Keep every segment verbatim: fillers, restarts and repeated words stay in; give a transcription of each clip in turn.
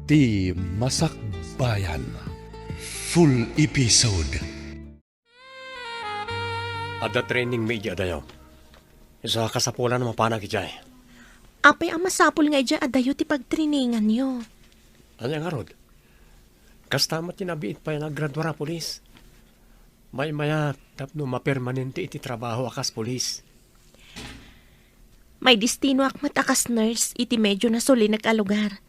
Ti Masakbayan. Full episode. Adda trainingmi idiay adayo. Isu a kasapulan a mapanak idiay. Apay a masapul nga idiay adayo ti pagtraininganyo? Ania ngarud? Kasta met ti nabiit pay a naggraduar a pulis. Maymayat tapno mapermanente iti trabaho a kas pulis. Maidestinoak met a kas nurse iti medyo nasulinek a lugar.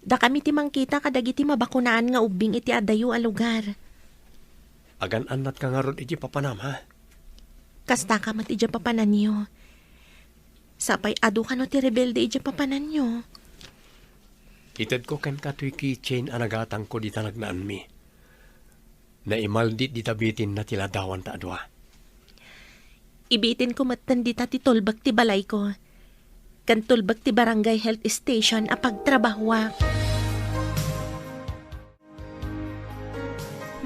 Dakami ti mangkita kadagiti mabakunaan nga ubbing iti adayo a lugar. Agan-annatka ngarud iti papanam, ha? Kastaka met iti papananyo. Sapay adu kano ti rebelde iti papananyo. Itedko kenka toy keychain a nagatangko dita nagnaanmi. Naimaldit dita bitinna ti ladawanta a dua. Ibitinko metten dita ti tulbek ti balayko, ken tulbek ti barangay health station a pagtrabahoak.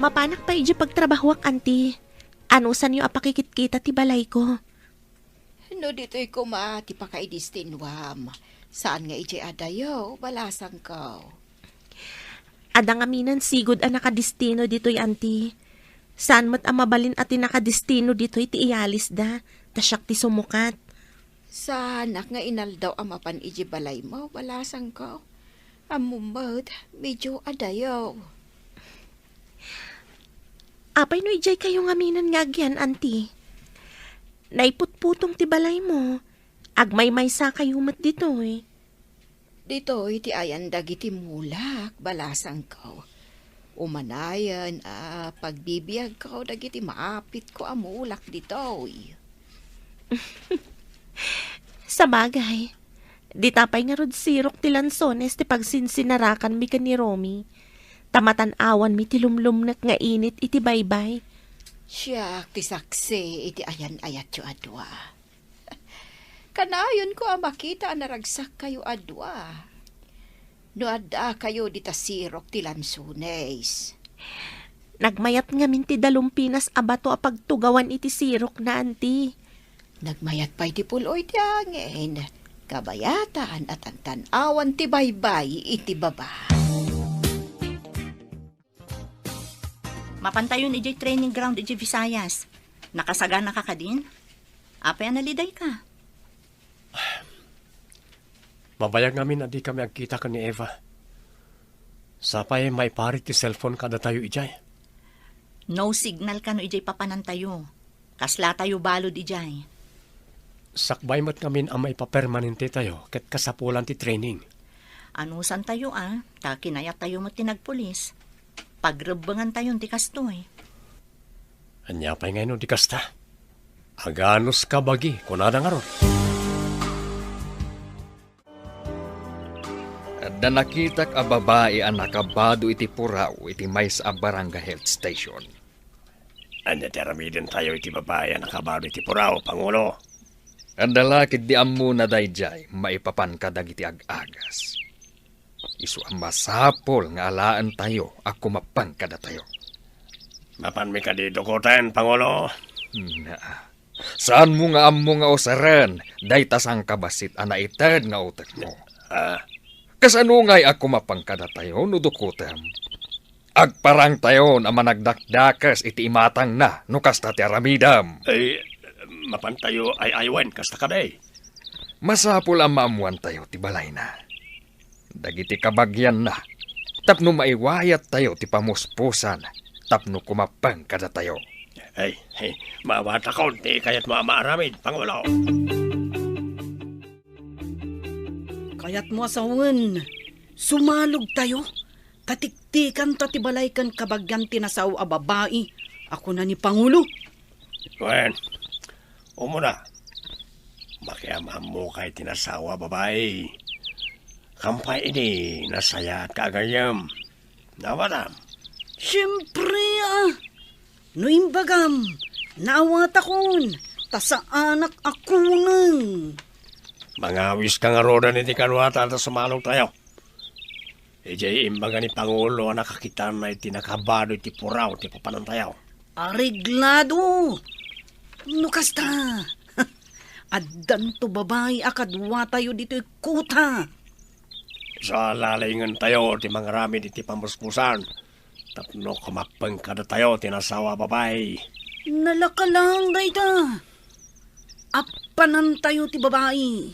Mapanak pay idiay pagtrabahoak, anti. Anusanyo a pakikitkita ti balayko. No ditoy koma ti pakaidestinoam, saan nga idiay adayo, balasangko. Adda ngamin sigud a nakadestino ditoy, anti. Saan met a mabalin a ti nakadestino ditoy ti iyalisda, ta siak ti sumukat. Saanak nga inaldaw a mapan idiay balaymo, balasangko. Ammom met, medyo adayo. Apay no idiay kayo ngamin nga agyan, anti? Naiputputong ti balaymo. Agmaymaysa kayo met ditoy. Ditoy ti ayan dagiti mulak, balasangko. Umanayen a pagbibiagko dagiti maapitko a mulak ditoy. Sabagay, dita pay ngarud sirok ti lansones ti pagsinsinarakanmi ken ni Romy. Ta matan-awanmi ti lumlumnek nga init iti baybay. Siak ti saksi iti ayan-ayatyo a dua. Kanayonko a makita a naragsakkayo a dua. No addakayo dita sirok ti lansones. Nagmayat ngamin ti dalumpinas a bato a pagtugawan iti sirokna, anti. Nagmayat pay ti puloy ti angin. Kabayatan a tantan-awan ti baybay iti baba. Mapantayon idiay training ground idiay Visayas. Nakasaganaka kadin? Apay a nalidayka? Mabayag ngamin a dikami agkita ken ni Eva. Sapay maiparit ti cellphone kadatayo idiay. No signal kano idiay papanantayo. Kaslatayo balud idiay. Sakbay met ngamin a maipapermanentetayo ket kasapulan ti training. Anusantayo a, ta kinayattayo met ti nagpulis. Pagrebbengantayon ti kastoy. Ania pay ngay no di kasta? Aganus kabagi, kunada ngarud. Adda nakitak a babai a nakabado iti puraw iti maysa a barangay health station. Ania ti aramidentayo iti babai a nakabado iti puraw, Pangulo? Adda la ketdi ammona daydiay maipapan kadagiti ag-agas. Isu a masapul nga alaentayo a kumappeng kadatayo. Mapanmi kadi dukoten, Pangulo? Naa. Saanmo nga ammo nga usaren dayta sangkabassit a naited nga utekmo? Ah. Kasano ngay a kumappeng kadatayo no dukotem? Agparangtayon a managdakdakes iti imatangna no kasta ti aramidem. Ay, mapantayo ay-aywen kasta kadi. Masapul a maammoantayo ti balayna, dagiti kabagianna, tapno maiwayattayo ti pamuspusan tapno kumappeng kadatayo. Ay, ay, maawatakon ti kayatmo a maaramid, Pangulo. Kayatmo a sawen, sumalogtayo, ta tiktikanta ti balay ken kabagian ti nasao a babai a kuna ni Pangulo. Wen, umuna, makiam-ammokay ti nasao a babai. Kampay idi nasayaat ka agayem. Nawatam. Siempre, ah. No imbagam, naawatakon, ta saanak a kuneng. Mangawiska ngaruden iti kaduata ta sumalogtayo. Idiay imbaga ni Pangulo a nakakitanna iti nakabado iti puraw ti papanantayo. Areglado! No kasta, addanto babai a kaduatayo ditoy kuta. Isu a lalingentayo ti mangaramid iti pamuspusan tapno kumappeng kadatayo ti nasawa a babai. Nalaka laeng dayta. Appanantayo ti babai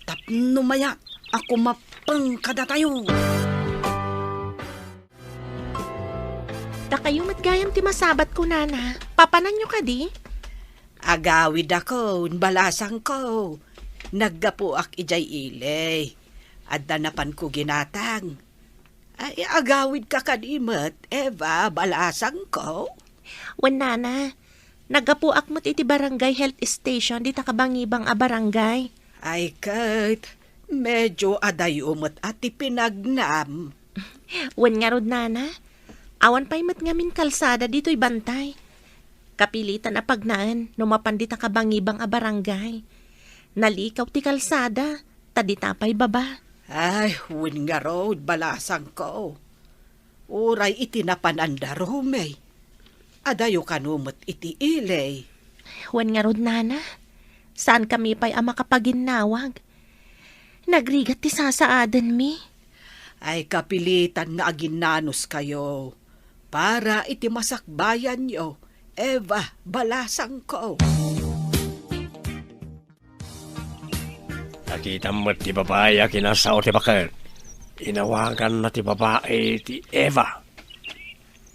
tapno mayat a kumappeng kadatayo. Dakayo met gayam ti masabatko, nana. Papananyo kadi? Agawidakon, balasangko. Naggapuak idiay ili. Adda napanko ginatang. Ay, agawidka kadi met, Eva, balasangko? Wen, nana. Naggapuak met iti barangay health station dita kabangibang a barangay. Ay ket, medyo adayo met a ti pinagnam. Wen ngarud, nana, awan pay met ngamin kalsada ditoy bantay. Kapilitan a pagnaen no mapan dita kabangibang a barangay. Nalikaw ti kalsada, ta dita pay baba. Ay, wen ngarud, balasangko. Uray iti napananda rumen. Adayo kano met iti ili. Wen ngarud, nana, saankami pay a makapaginnawag. Nagrigat ti sasaadenmi. Ay, kapilitan nga aginnanuskayo para iti masakbayanyo, Eva, balasangko. Nakitam met ti babai a kinasao ti baket. Inawaganna ti babai ti Eva.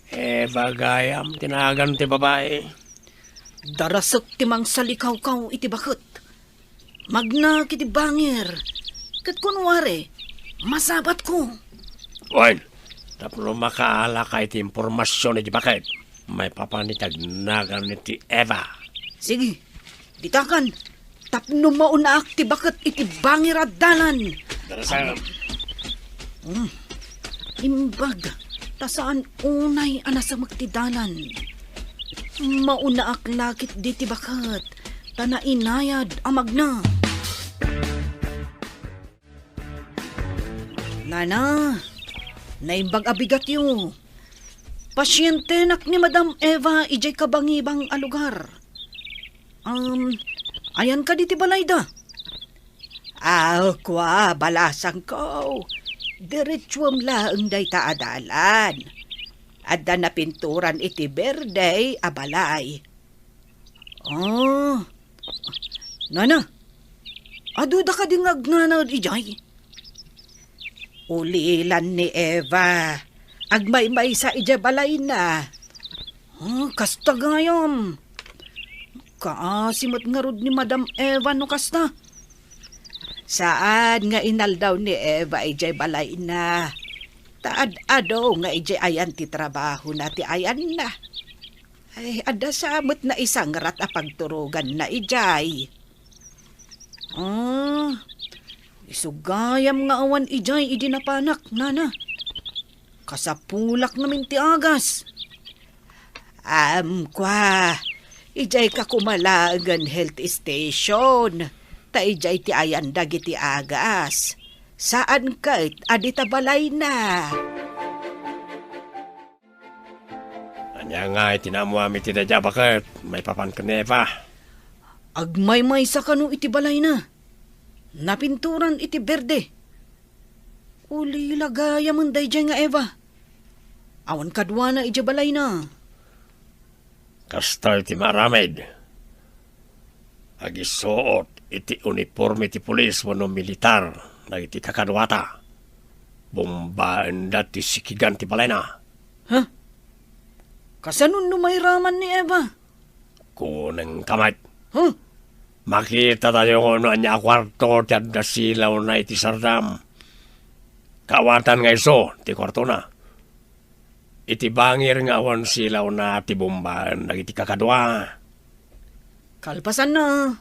Eva gayam ti nagan ti babai. Darasek ti mangsalikawkaw iti baket. Magnaak iti bangir. Ket kunwari, masabatko. Wen, tapno makaalaka iti impormasion iti baket, maipapan iti agnagan ti Eva. Sige, ditakan, tapno maunaak ti baket iti bangir a dalan. Darasek. Hmm. Imbag, ta saan unay a nasamek ti dalan. Maunaak la ketdi ti baket, ta nainayad a magna. Nana, naimbag a bigatyo. Pasientenak ni Madam Eva idiay kabangibang a lugar. Um, ayan kadi ti balayda? Ah, kua, balasangko. Diretsuem laeng dayta a dalan. Adda napinturan iti berde a balay. Ah, nana, aduda kadi nga agnanaed idiay? Ulilan ni Eva. Agmaymaysa idiay balayna. Ah, kasta gayam. Kaasi met ngarud ni Madam Eva no kasta. Saan nga inaldaw ni Eva idiay balayna. Ta ad-adu nga idiay ayan ti trabahona ti ayanna. Ay, adda sa met naisangrat a pagturoganna idiay. Ah, isu gayam nga awan idiay idi napanak, nana. Kasapulak ngamin ti agas. Am, kua, idiay ka koma laengen health station, ta idiay ti ayan dagiti agas. Saan ket a dita balayna. Ania nga iti naammoam iti daydiay a baket maipapan ken ni Eva? Agmaymaysa kano iti balayna. Napinturan iti berde. Ulila gayamen daydiay nga Eva. Awan kaduana idiay balayna. Kasta iti maaramid. Agisuot iti uniporme ti pulis wenno militar dagiti kakaduata. Bombaenda ti sikigan ti balayna. Ha? Kasano no mairaman ni Eva? Kunengka met. Huh? Makitatayo no ania a kuarto ti adda silawna iti sardam. Kaawatan nga isu ti kuartona. Iti bangir nga awan silawna ti bombaen dagiti kakadua. Kalpasanna,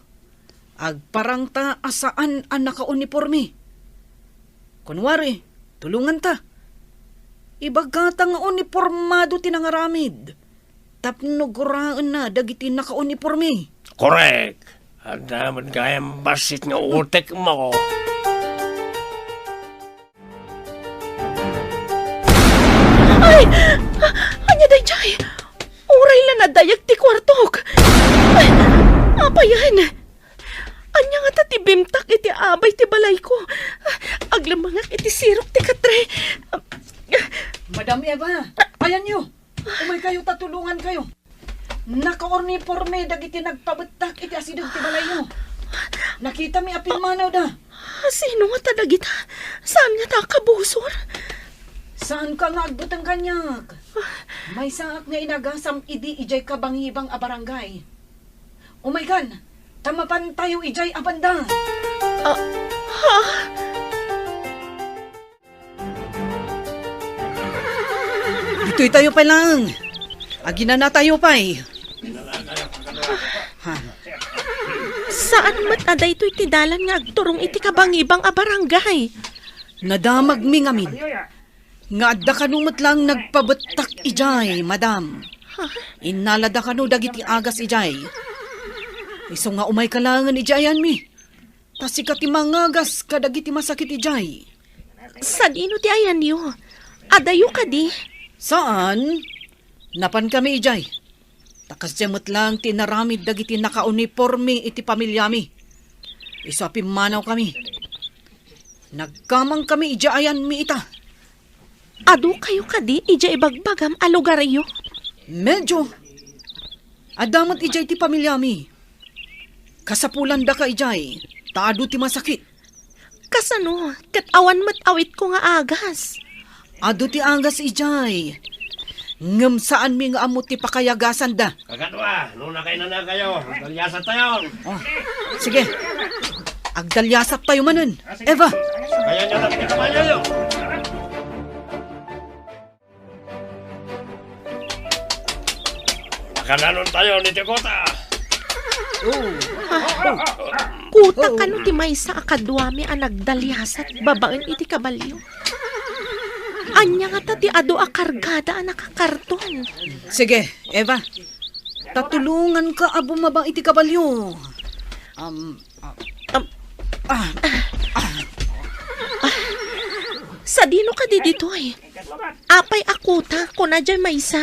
agparangta a saan a nakauniporme. Kunwari, tulonganta. Ibagata nga unipormado ti nangaramid tapno guraenna dagiti nakauniporme. Korek! Adda met gayam bassit nga utekmo. Ay! Ania daydiay? Uray la nadayag ti kuartok. Ay! Apayen? Ania ngata ti bimtak iti abay ti balayko? Ag, Lumangak iti sirok ti katre. Madam Eva, ayanyo. Umaykayo ta tulongankayo. Nakauniporme dagiti nagpabettak iti asideg ti balayyo. Nakitami a pimmanawda. Sino ngata dagita? Saan ngata a kabusor? Saanka nga agbuteng kaniak? Maysaak nga inagasam idi idiay kabangibang a barangay. Umaykan, ta mapantayo idiay a banda. Ah, ha? Ditoy tayo pay lang. Aginana tayo pay. Ha? Saan met a daytoy ti dalan nga agturong iti kabangibang a barangay? Nadamagmi ngamin nga adda kano met lang nagpabettak idiay, madam. Ha? Innalada kano dagiti agas idiay. Isu nga umayka laengen idiay ayanmi. Ta sika ti mangagas kadagiti masakit idiay. Sadino ti ayanyo? Adayo kadi? Saan? Napankami idiay. Ta kasdiay met lang ti inaramid dagiti nakauniporme iti pamiliami. Isu a pimmanawkami. Nagkamangkami idiay ayanmi ita. Adukayo kadi idiay ibagbagam a lugaryo? Medyo. Adda met idiay ti pamiliami. Kasapulandaka idiay, ta adu ti masakit. Kasano? Ket awan met awitko nga agas. Adu ti agas idiay. Ngem saanmi nga ammo ti pakayagasanda. Kakadua, no nakainanakayo, agdaliasat tayo. Oh, sige. Agdaliasat tayo manen. Eva! Sakayan nyo na ti kabalyo. Makananon tayo ni Tikota. Oh. Kuta kano ti maysa a kaduami a nagdaliasat babaen iti kabalyo? Ania ngata ti adu a kargada a nakakarton? Sige, Eva. Ta tulonganka a bumaba iti kabalyo. Um, um, um, ah, ah. Sadino kadi ditoy? Apay a kuta, kuna diay maysa.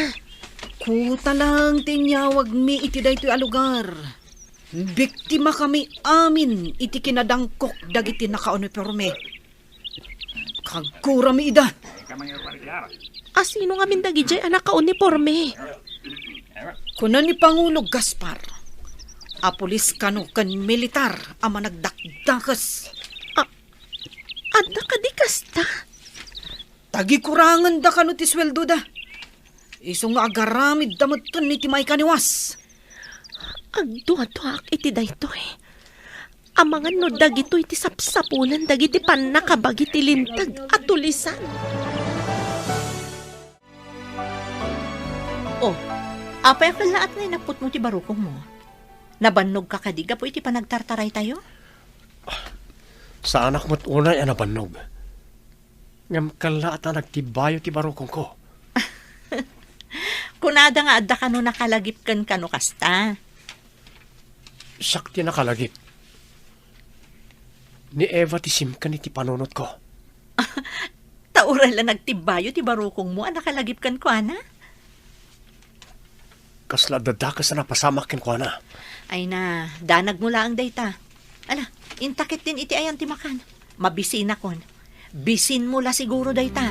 Kuta lang ti inyawagmi iti daytoy a lugar. Biktima kami amin iti kinadangkok dagiti nakauniporme. Kaggurami ida. Asino ngamin dagidiay a nakauniporme? Kuna ni Pangulo Gaspar, a pulis kano ken militar a managdakdakes. A-, adda kadi kasta? Tagikurangenda kano ti sueldoda. Isu nga agaramidda metten iti maikaniwas. Agduaduaak iti daytoy. Amangan no dagitoy ti sapsapulan dagiti pannakabagi ti linteg a tulisan. Oh, apay a kellaat nga inapputmo ti barukongmo? Nabannogka kadi gapu iti panagtartaraytayo? Saanak met unay a nabannog. Ngem kellaat a nagtibbayo ti barukongko. Kunada nga adda kano nakalagip ken kano kasta. Siak ti nakalagip. Ni Eva ti simken iti panunotko. Ta uray la nagtibbayo ti barukongmo a nakalagip kenkuana? Kasla adda dakes a napasamak kenkuana. Ay na, danagmo laeng dayta. Ala, inta ketdin iti ayan ti makan. Mabisinakon. Bisinmo la siguro dayta.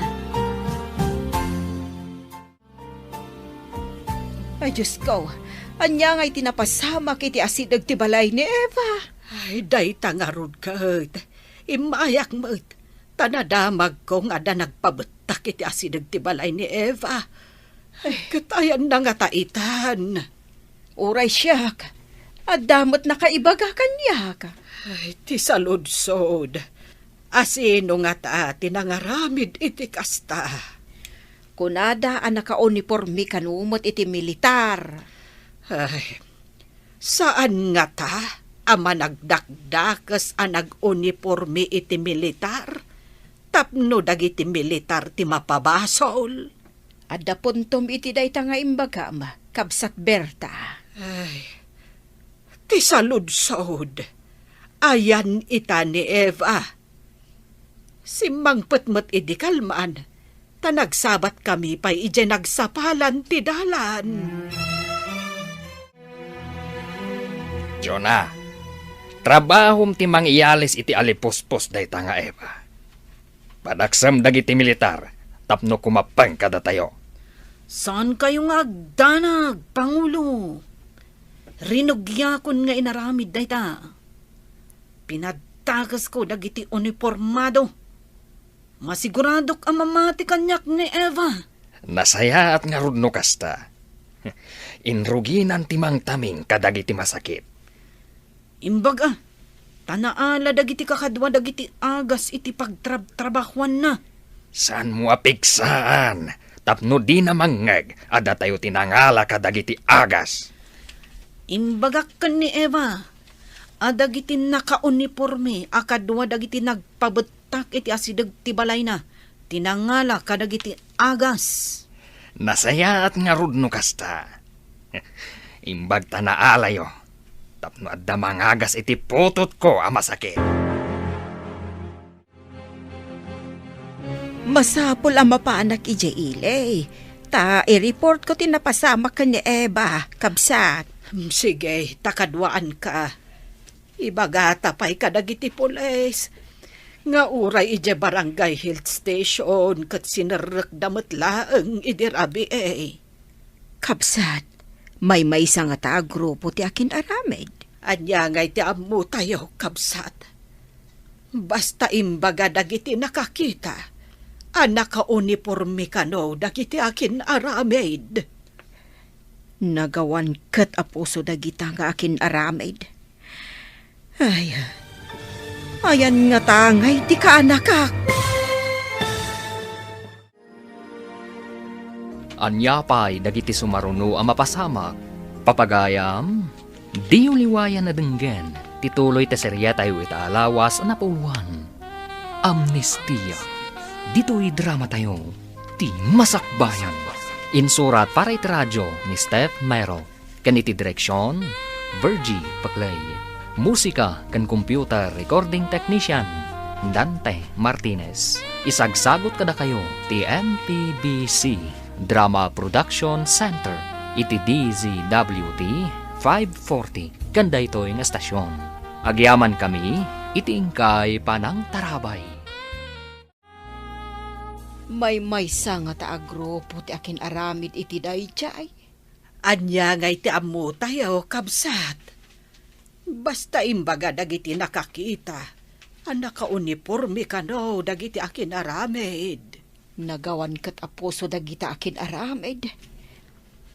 Ay, Diosko, ania ngay ti napasamak iti asideg ti balay ni Eva? Ay, dayta ngarud ket. Immayak met. Ta nadamagko nga adda nagpabettak iti asideg ti balay ni Eva. Ay, ket ayanna ngata itan? Uray siak, adda met nakaibaga kaniak. Ay, ti saludsod. Asino ngata ti nangaramid iti kasta? Kunada a nakauniporme kano met iti militar. Ay, saan ngata a managdakdakes a naguniporme iti militar tapno dagiti militar ti mapabasol? Adda puntom iti dayta nga imbagam, Kabsat Berta. Ay, ti saludsod. Ayan ita ni Eva. Simmangpet met idi kalman, ta nagsabatkami pay idiay nagsapalan ti dalan. Jonah, trabahom ti mangiyalis iti alipuspos dayta nga Eva. Padaksem dagiti militar tapno kumappeng kadatayo. Saankayo nga agdanag, Pangulo. Rinugiakon nga inaramid dayta. Pinaddakesko dagiti unipormado. Masiguradok a mamati kaniak ni Eva. Nasayaat ngarud no kasta. Inruginan ti mangtaming kadagiti masakit. Imbag a, ta naala dagiti kakadua dagiti agas iti pagtrabtrabahuanna. Saanmo a pigsaan tapno dina mangngeg a datayo ti nangala kadagiti agas. Imbagak ken ni Eva a dagiti nakauniporme a kadua dagiti nagpabettak iti asideg ti balayna ti nangala kadagiti agas. Nasayaat ngarud no kasta. Imbag ta naalayo, tapno adda mangagas iti putotko a masakit. Masapul a mapanak idiay ili, ta i-reportko ti napasamak ken ni Eva, kabsat. Sige, ta kaduaanka. Ibagata pay kadagiti pulis nga uray idiay barangay health station ket sinerrekda met laeng idi rabii. Kabsat, maymaysa ngata a grupo ti akin-aramid. Ania ngay ti ammotayo, kabsat? Basta imbaga dagiti nakakita a nakauniporme kano dagiti akin-aramid. Nagawan ket a puso dagita nga akin-aramid. Ay, ayan ngata ngay ti kaanakak. Ania pay dagiti sumaruno a mapasamak? Papagayam, diyo liwayan a denggen ti tuloy ti serietayo ita a lawas a napuolan. Amnestia. Ditoy dramatayo, ti Masakbayan. Insurat para iti radio ni Steph Mero. Ken iti direksion, Virgie Paclay. Musika ken computer recording technician, Dante Martinez. Isagsagut kadakayo ti M P B C Drama Production Center iti D Z W T five forty ken daytoy nga estasion. Agyamankami iti inkay panangtarabay. Maymaysa ngata a grupo ti akin-aramid iti daydiay. Ania ngay ti ammotayo, kabsat? Basta imbaga dagiti nakakita a nakauniporme kano dagiti akin-aramid. Nagawan ket a puso dagita akin-aramid.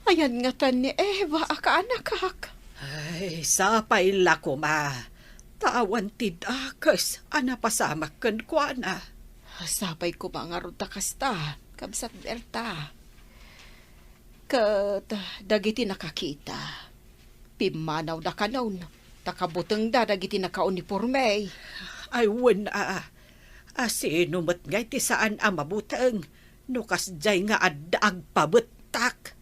Ayan ngatan ni Eva a kaanakak. Ay, sapay la koma, ta awan ti dakes a napasamak kenkuana. Sapay koma ngarud ta kasta, Kabsat Berta. Ket dagiti nakakita, pimmanawda kanon, ta kabutengda dagiti nakauniporme. Ay, wen a, a sino met ngay ti saan a mabuteng no kasdiay nga adda agpabettak?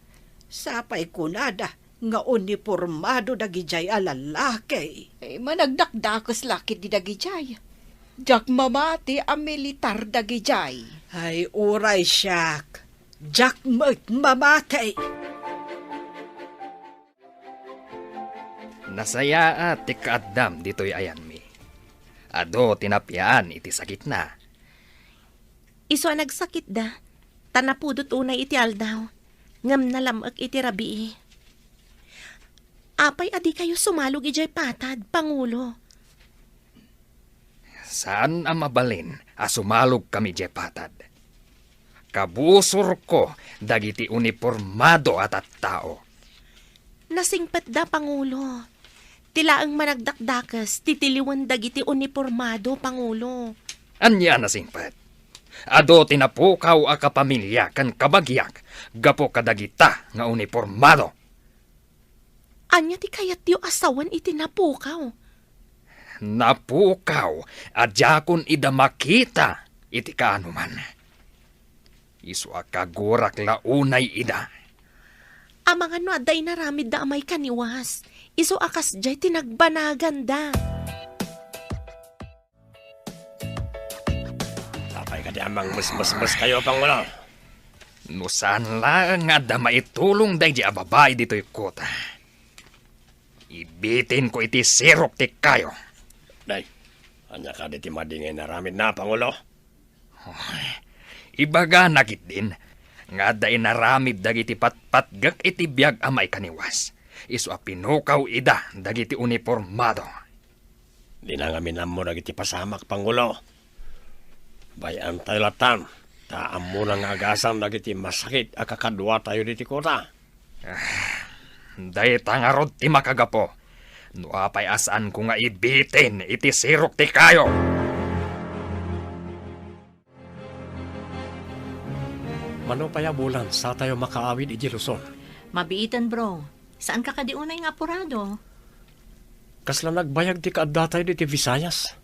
Sapay kunada nga unipormado dagidiay a lalaki. Eh, managdakdakes la ketdi dagidiay. Diak mamati a militar dagidiay. Ay, uray siak, diak met mamati. Nasayaat ti kaaddam ditoy ayanmi. Adu ti napiaan iti sakitna. Isu a nagsakitda, ta napudot unay iti aldaw, ngem nalam-ek iti rabii. Apay a dikayo sumalog idiay patad, Pangulo? Saan a mabalin a sumalogkami idiay patad. Kabusorko dagiti unipormado a tattao. Nasingpetda, Pangulo. Ti laeng managdakdakes ti tiliwen dagiti unipormado, Pangulo. Ania a nasingpet? Adu ti napukaw a kapamilya ken kabagiak gapu kadagita nga unipormado. Ania ti kayatyo a sawen iti napukaw? Napukaw a diakon ida makita iti kaanoman. Isu a kagurak la unay ida. Amangan no adda inaramidda a maikaniwas, isu a kasdiay ti nagbanaganda. Apay kadi a mangmusmusmuskayo, Pangulo? No saan laeng nga adda maitulong daydi a babai ditoy kota, ibitinko iti sirok ti kayo. Day, ania kadi ti madi nga inaramidna, Pangulo? Ibagana ketdin nga adda inaramid dagiti patpatgek iti biag a maikaniwas, isu a pinukaw ida dagiti unipormado. Dina ngamin ammo dagiti pasamak, Pangulo. Bay-antayo lattan, ta ammona nga agasam dagiti masakit a kakaduatayo ditoy kuta. Ah, dayta ngarud ti makagapu no apay a saanko nga ibitin iti sirok ti kayo. Mano pay a bulan satayo makaawid idiay Luzon? Mabiiten, bro. Saanka kadi unay nga apurado? Kasla nagbayag ti kaaddatayo ditoy Visayas.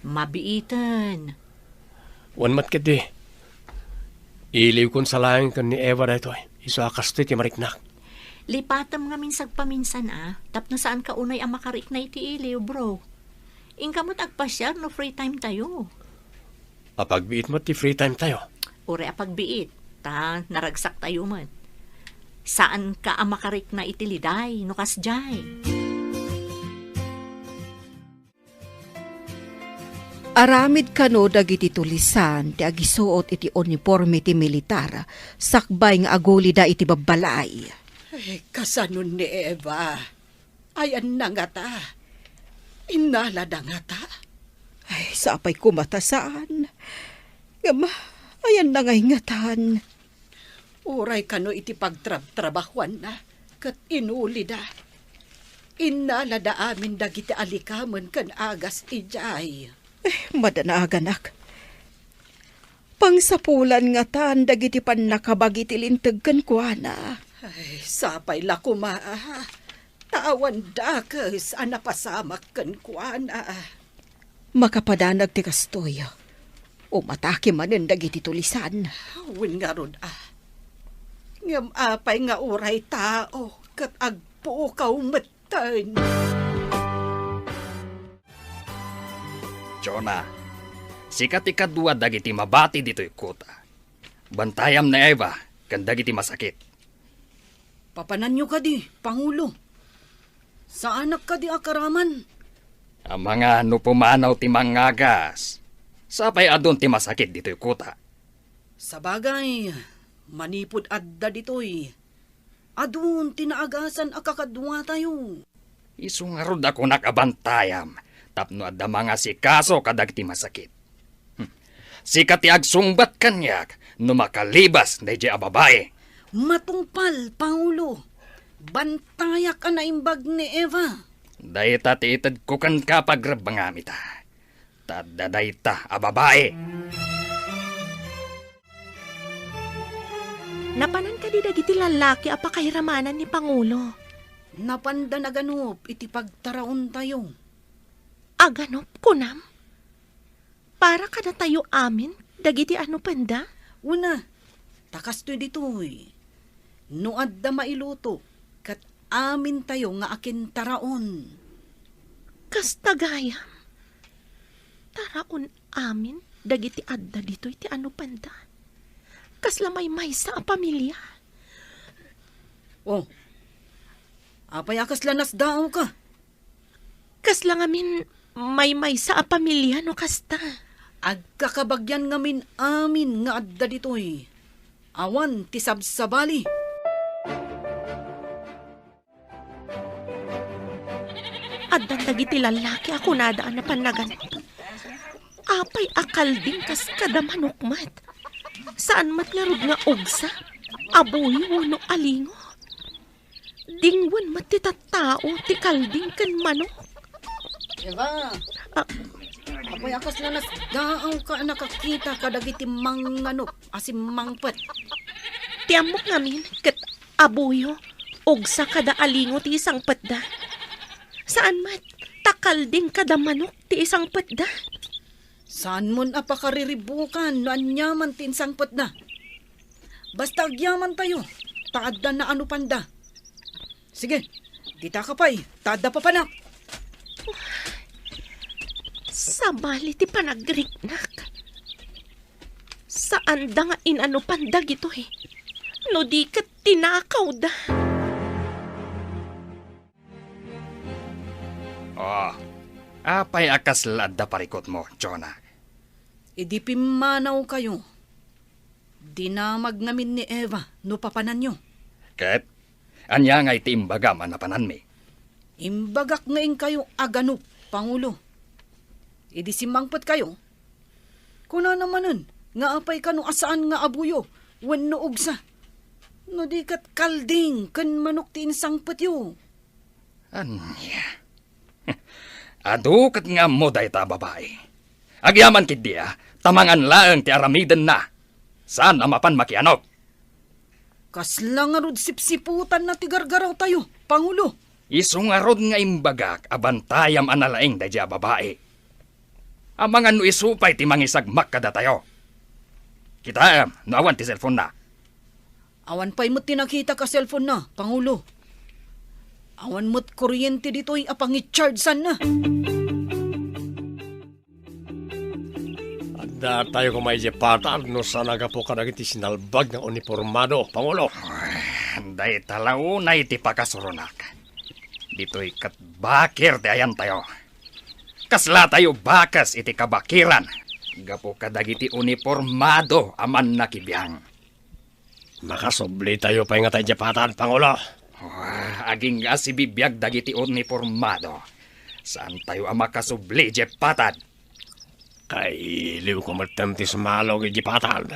Mabiiten. Wen met ketdi, iliwkon sa laeng ken ni Eva daytoy. Isu a kastoy ti mariknak. Lipatem ngamin sagpaminsan a, tapno saanka unay a makarikna iti iliw, bro. Inka met agpasiar no free time tayo. Apagbiit met ti free time tayo. Uray apagbiit, ta naragsak tayo met. Saanka a makarikna iti liday no kasdiay. Aramid kano dagiti tulisan ti agisuot iti uniporme ti militar sakbay nga agulida iti babbalay. Ay, kasano ni Eva? Ayanna ngata? Innalada ngata? Ay, sapay koma ta saan. Ngem, ayanna ngay ngatan? Uray kano iti pagtrabtrabahuanna ket inulida. Innalada amin dagiti alikamen ken agas idiay. Eh, madanaganak. Pangsapulan ngatan dagiti pannakabagi ti linteg kenkuana. Ay, sapay la koma, ah. Ta awan dakes a napasamak kenkuana. Makapadanag ti kastoy, umatake manen dagiti tulisan. Wen ngarud, ah. Ngem apay nga uray tao ket agpukaw metten? Jonah, sika ti kadua dagiti mabati ditoy kuta. Bantayam ni Eva ken dagiti masakit. Papananyo kadi, Pangulo. Saanak kadi a karaman? Amangan no pumanaw ti mangagas. Sapay adun ti masakit ditoy kuta. Sabagay, manipud adda ditoy, adun ti naagasan a kakaduatayo. Isu ngarud a kunak a bantayam tapno adda mangasikaso kadagiti masakit. Hmm. Sika ti agsungbat kaniak no makalibas daydiay a babai. Matungpal, Pangulo. Bantayak a naimbag ni Eva. Dayta ti itedko kenka, pagrebbengam ita. Ta adda dayta a babai. Napanan kadi dagiti lallaki a pakairamanan ni Pangulo? Napanda naganup iti pagtaraontayo. Aganup, kunam? Para kadatayo amin dagiti anupenda? Una, ta kastoy ditoy. No adda mailuto, ket amintayo nga akintaraon. Kasta gayam, taraon amin dagiti adda ditoy ti anupenda. Kasla maymaysa a pamilia. Oh, apay a kasla nasdaawka? Kasla ngamin maymaysa a pamilia no kasta? Agkakabagian ngamin amin nga adda ditoy. Awan ti sabsabali. Addan dagiti lallaki a kunada a napan naganup. Apay a kalding kas kada manok met? Saan met ngarud nga ugsa, abuyo wenno alingo? Dingwen met ti tattao ti kalding ken manok. Eva, ah, apay a kasla nasdaawka a nakakita kadagiti manganup a simmangpet? Ti ammok ngamin ket abuyo, ugsa kada alingo ti isangpetda. Saan met, ta kalding kada manok ti isangpetda. Saanmon a pakariribukan no aniaman ti insangpetna. Basta agyamantayo, ta adda naanupanda. Sige, ditaka pay, ta adda papanak. Sabali ti panagriknak. Saanda nga inanupan dagitoy, no di ket tinakawda. Oh, apay a kasla adda parikutmo, Jonah? Idi pimmanawkayo, dinamag ngamin ni Eva no papananyo. Ket ania ngay ti imbagam a napananmi? Imbagak nga inkayo aganup, Pangulo. Idi simmangpetkayo, kunana manen nga apay kano a saan nga abuyo wenno ugsa. No di ket kalding ken manok ti insangpetyo. Ania? Adu ket nga ammo dayta a babai. Agyaman ketdi a, ta mangan laeng ti aramidenna. Saan a mapan makianok. Kasla ngarud sipsiputanna ti gargarawtayo, Pangulo. Isu ngarud nga imbagak a bantayam a nalaing daydiay a babai. Amangan no isu pay ti mangisagmak kadatayo. Kitaem no awan ti cellphone-na. Awan pay met ti nakitak a cellphone-na, Pangulo. Awan met kuryente ditoy a pangichargeanna. Adda tayo koma idiay patad no saan a gapu kadagiti sinalbag nga unipormado, Pangulo. Ay, dayta la unay ti pakasuronak. Ditoy ket bakir ti ayantayo. Kasla tayo bakes iti kabakiran gapu kadagiti unipormado a mannakibiang. Makasubli tayo pay ngata idiay patad, Pangulo. Ah, agingga sibibiag dagiti unipormado. Saan tayo a makasubli idiay patad? Kailiwko metten ti sumalog idiay patad.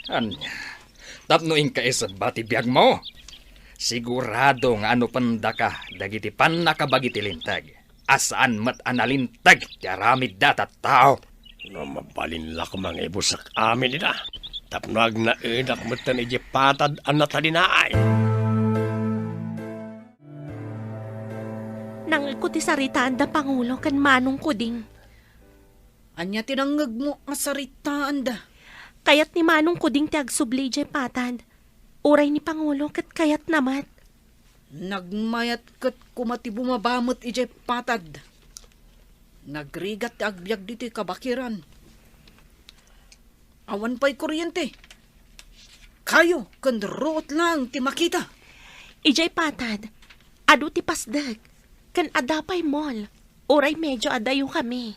Ania? Tapno inka isebba ti biagmo? Sigurado nga anupendaka dagiti pannakabagi ti linteg a saan met a nalinteg ti aramidda a tattao. No mabalin la koma nga ibusek amin ida, tapno agnaedak metten idiay patad a natalinaay. Nangngegko ti saritaanda Pangulo ken Manong Kuding. Ania ti nangngegmo a saritaanda? Kayat ni Manong Kuding ti agsubli idiay patad. Uray ni Pangulo ket kayatna met. Nagmayat ket koma ti bumaba met idiay patad. Nagrigat ti agbiag ditoy kabakiran. Awan pay kuryente. Kayo ken ruot laeng ti makita. Idiay patad, adu ti pasdek, ken adda pay mall, uray medio adayokami.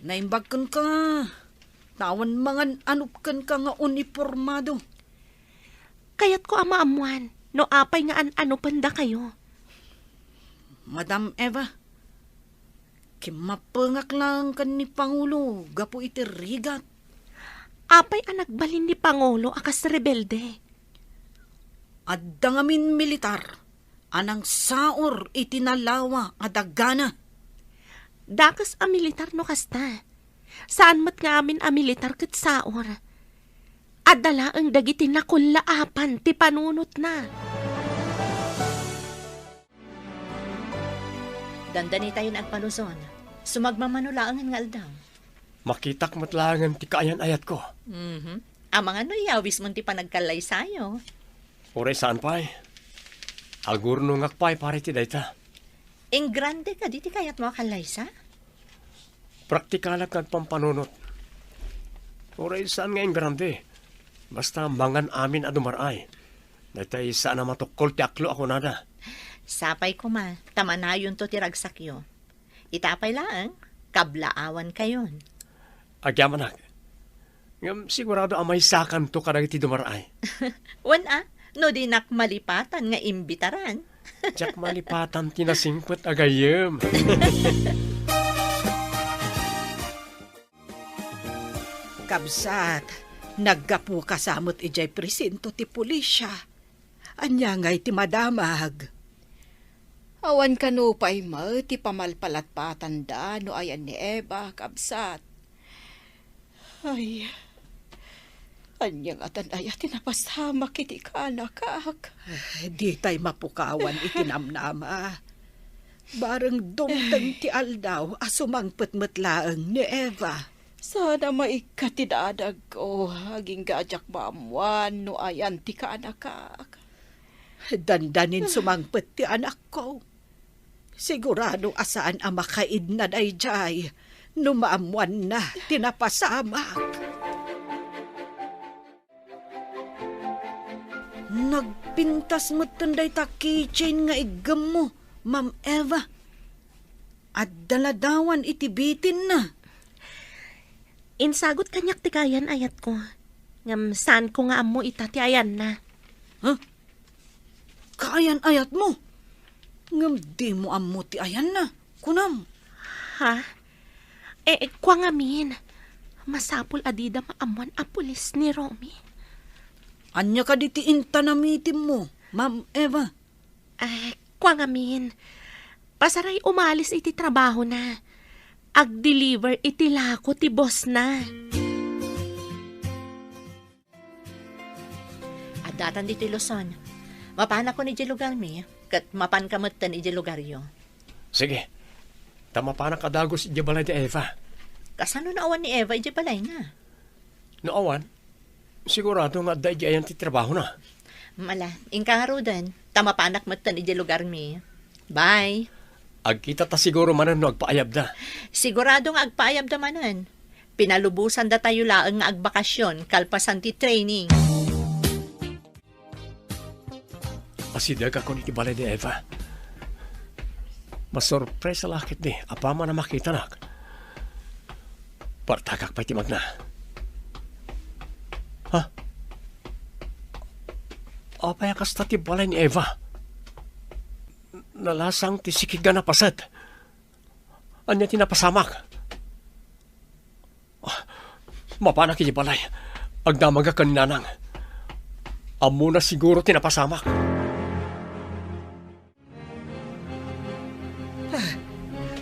Naimbag kenka, ta awan mangan-anop kenka nga unipormado. Kayatko a maammoan no apay nga an-anopendakayo. Madam Eva, kimmapengak laeng ken ni Pangulo gapu iti rigat. Apay a nagbalin ni Pangulo a kas rebelde? Adda ngamin militar a nangsaor iti nalawa a dagana. Dakes a militar no kasta. Saan met nga amin a militar ket saor. Adda laeng dagiti nakullaapan ti panunotna. Dandanitayon agpa-Luzon. Sumagmamano laengen nga aldaw. Makitak met laengen ti kaayan-ayatko. Mhm. Amangan no iyawismon ti panagkallaysayo. Uray saan pay. Agurnongak pay para iti dayta. Ingrande kadi ti kayatmo a kallaysa? Praktikalak nga agpampanunot. Uray saan nga ingrande. Basta mangan amin a dumar-ay. Daytay saan a matukkol ti aklo a kunada. Sapay koma, ta manayonto ti ragsakyo. Ita pay laeng, kablaawankayon. Agyamanak. Ngem sigurado a maysakanto kadagiti dumar-ay. Wen a, no dinak malipatan nga imbitaran. Diak malipatan ti nasingpet a gayyem. Kabsat, naggapuka sa met idiay presinto ti pulisya. Ania ngay ti madamag? Awan kano pay met ti pamalpalatpatanda no ayan ni Eva, kabsat. Ay, ania ngatan aya ti napasamak iti kaanakak? Ay, ditay mapukawan iti namnama. Bareng dumteng ti aldaw a sumangpet met laeng ni Eva. Saan a maikkat ti dadagko, agingga a diak maammoan no ayan ti kaanakak. Dandanin sumangpet ti anakko. Sigurado a saan a makaidna daydiay no maammoanna ti napasamak. Nagpintas metten dayta keychain nga iggemmo, Ma'am Eva. Adda ladawan iti bitinna. Insagut kaniak ti kaayan-ayatko. Ngem saanko nga ammo ita ti ayanna. Ha? Kaayan-ayatmo? Ngem dimo ammo ti ayanna, kunam? Ha? Eh, eh, kua ngamin. Masapul a dida maammuan a pulis ni Romy. Ania kadi ti intanamitimmo, Ma'am Eva? Eh, kua ngamin. Pasaray umalis iti trabahona. Ag-deliver iti lako ti bossna. Addatan ditoy Luzon. Mapanakon idiay lugarmi, ket mapanka metten idiay lugaryo. Sige. Ta mapanak a dagus idiay balay ni Eva. Kasano no awan ni Eva idiay balayna? No awan, sigurado nga adda idiay ayan ti trabahona. Mala, inka ngaruden, ta mapanak metten idiay lugarmi. Bye. Agkita ta siguro manen no agpaayabda. Sigurado nga agpaayabda manen. Pinalubosandatayo laeng nga agbakasyon kalpasan ti training. Asidegakon iti balay ni Eva. Masurpresa la ketdi apaman a makitanak. Partagak pay ti magna. Ha? Apay a kasta ti balay ni Eva? Nalasang ti sikigan a paset. Ania ti napasamak? Ah, mapanak iti balay. Agdamagak ken nanang. Ammona siguro ti napasamak.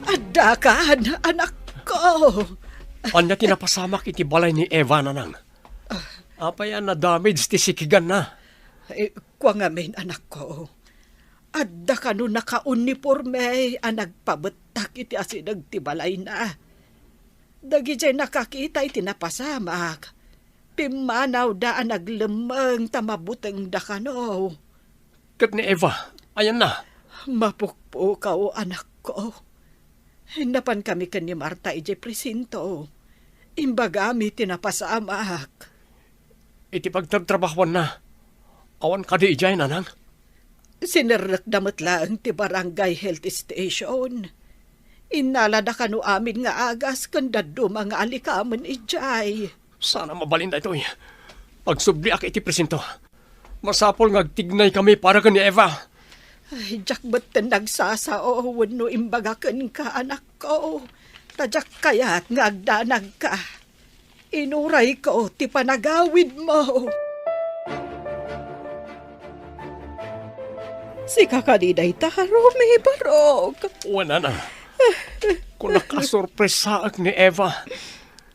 Addakan, anakko. Ania ti napasamak iti balay ni Eva, nanang? Apay a nadamage ti sikiganna? Eh, kua ngamin, anakko. Adda kano nakauniporme a nagpabettak iti asideg ti balayna. Dagidiay nakakita iti napasamak, pimmanawda a naglemmeng ta mabutengda kano. Ket ni Eva, ayanna? Mapukpukaw, anakko. Napankami ken ni Marta idiay presinto. Imbagami ti napasamak. Iti pagtrabtrabahuanna, awan kadi idiay, nanang? Sinerrekda met laeng ti barangay health station. Innalada kano amin nga agas ken dadduma nga alikamen idiay. Saan a mabalin daytoy. Agsubliak iti presinto. Masapul nga agtignaykami para ken ni Eva. Ay, diak metten nagsasao wenno imbaga kenka, anakko. Ta diak kayat nga agdanagka. Inurayko ti panagawidmo. Sika kadi dayta, Romy, barok? Wen, nana. Kunak a sorpresaek ni Eva.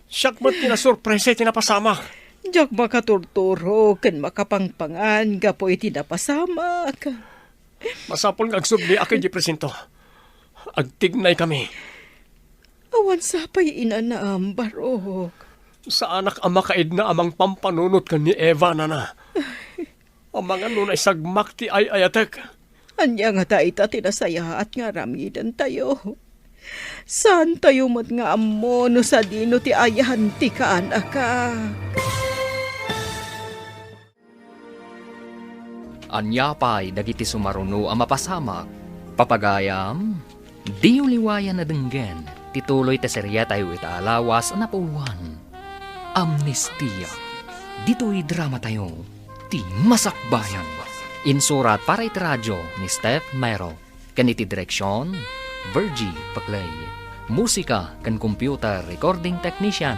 Siak met ti nasorpresa iti napasamak. Diak makaturturo ken makapangpangan gapu iti napasamak. Masapul nga agsubliak idiay presinto. Agtignaykami. Awan sapay inanam, barok. Saanak a makaidna a mangpampanunot ken ni Eva, nana. Amangan no naisagmak ti ay-ayatek. Ania ngata ita ti nasayaat nga aramidentayo? Saantayo met nga ammo no sadino ti ayan ti kaanakak. Ania pay dagiti sumaruno a mapasamak? Papagayam, diyo liwayan a denggen ti tuloy ti seriatayo ita a lawas a napuolan, Amnestia. Ditoy dramatayo, ti Masakbayan. Insurat para iti radio ni Steph Mero. Ken iti direksion, Virgie Paclay. Musika ken computer recording technician,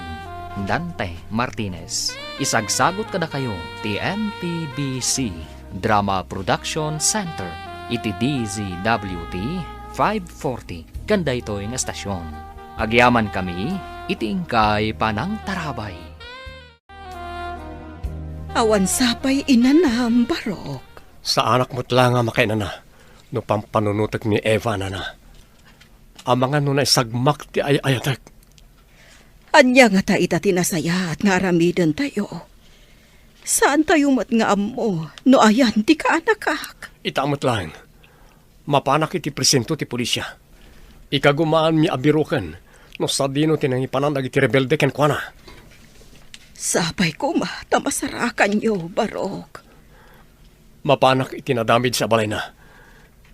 Dante Martinez. Isagsagut kadakayo ti M P B C Drama Production Center iti D Z W T five forty ken daytoy nga estasion. Agyamankami iti inkay panangtarabay. Awan sapay inanam, barok. Saanak met la nga makainana no pampanunotek ni Eva, nana. Amangan no naisagmak ti ay-ayatek. Ania ngata ita ti nasayaat nga aramidentayo? Saantayo met nga ammo no ayan ti kaanakak. Ita met laeng. Mapanak iti presinto ti polisia. Ikagumaanmi a biroken no sadino ti nangipanan dagiti rebelde kenkuana. Sapay koma ta masarakanyo, barok. Mapanak iti nadamage a balayna.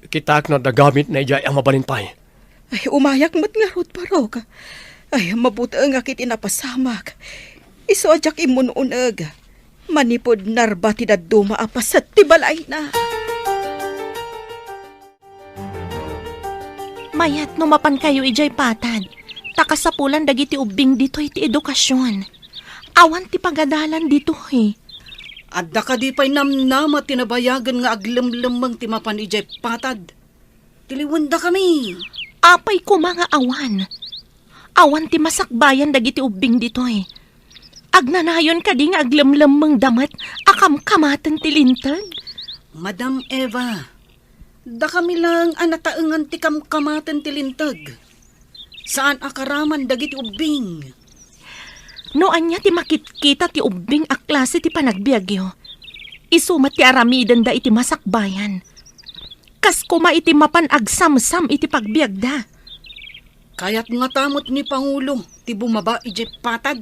Kitaek no adda gamitna idiay a mabalin pay. Ay, umayak met ngarud, barok. Ay, mabutengak iti napasamak. Isu a diak immun-uneg. Manipud narba ti dadduma a paset ti balayna. Mayat no mapankayo idiay patad, ta kasapulan dagiti ubbing ditoy ti edukasyon. Awan ti pagadalan ditoy. Adda kadi pay namnama ti nabayagen nga aglemlemmeng ti mapan idiay patad? Tiliwendakami. Apay koma nga awan? Awan ti masakbayan dagiti ubbing ditoy. Agnanayon kadi nga aglemlemmengda met a kamkamaten ti linteg? Madam Eva, dakami laeng a nataengan ti kamkamaten ti linteg. Saan a karaman dagiti ubbing. No ania ti makitkita ti ubbing a klase ti panagbiagyo, isu met ti aramidenda iti masakbayan. Kas koma iti mapan agsamsam iti pagbiagda. Kayat ngata met ni Pangulo ti bumaba idiay patad.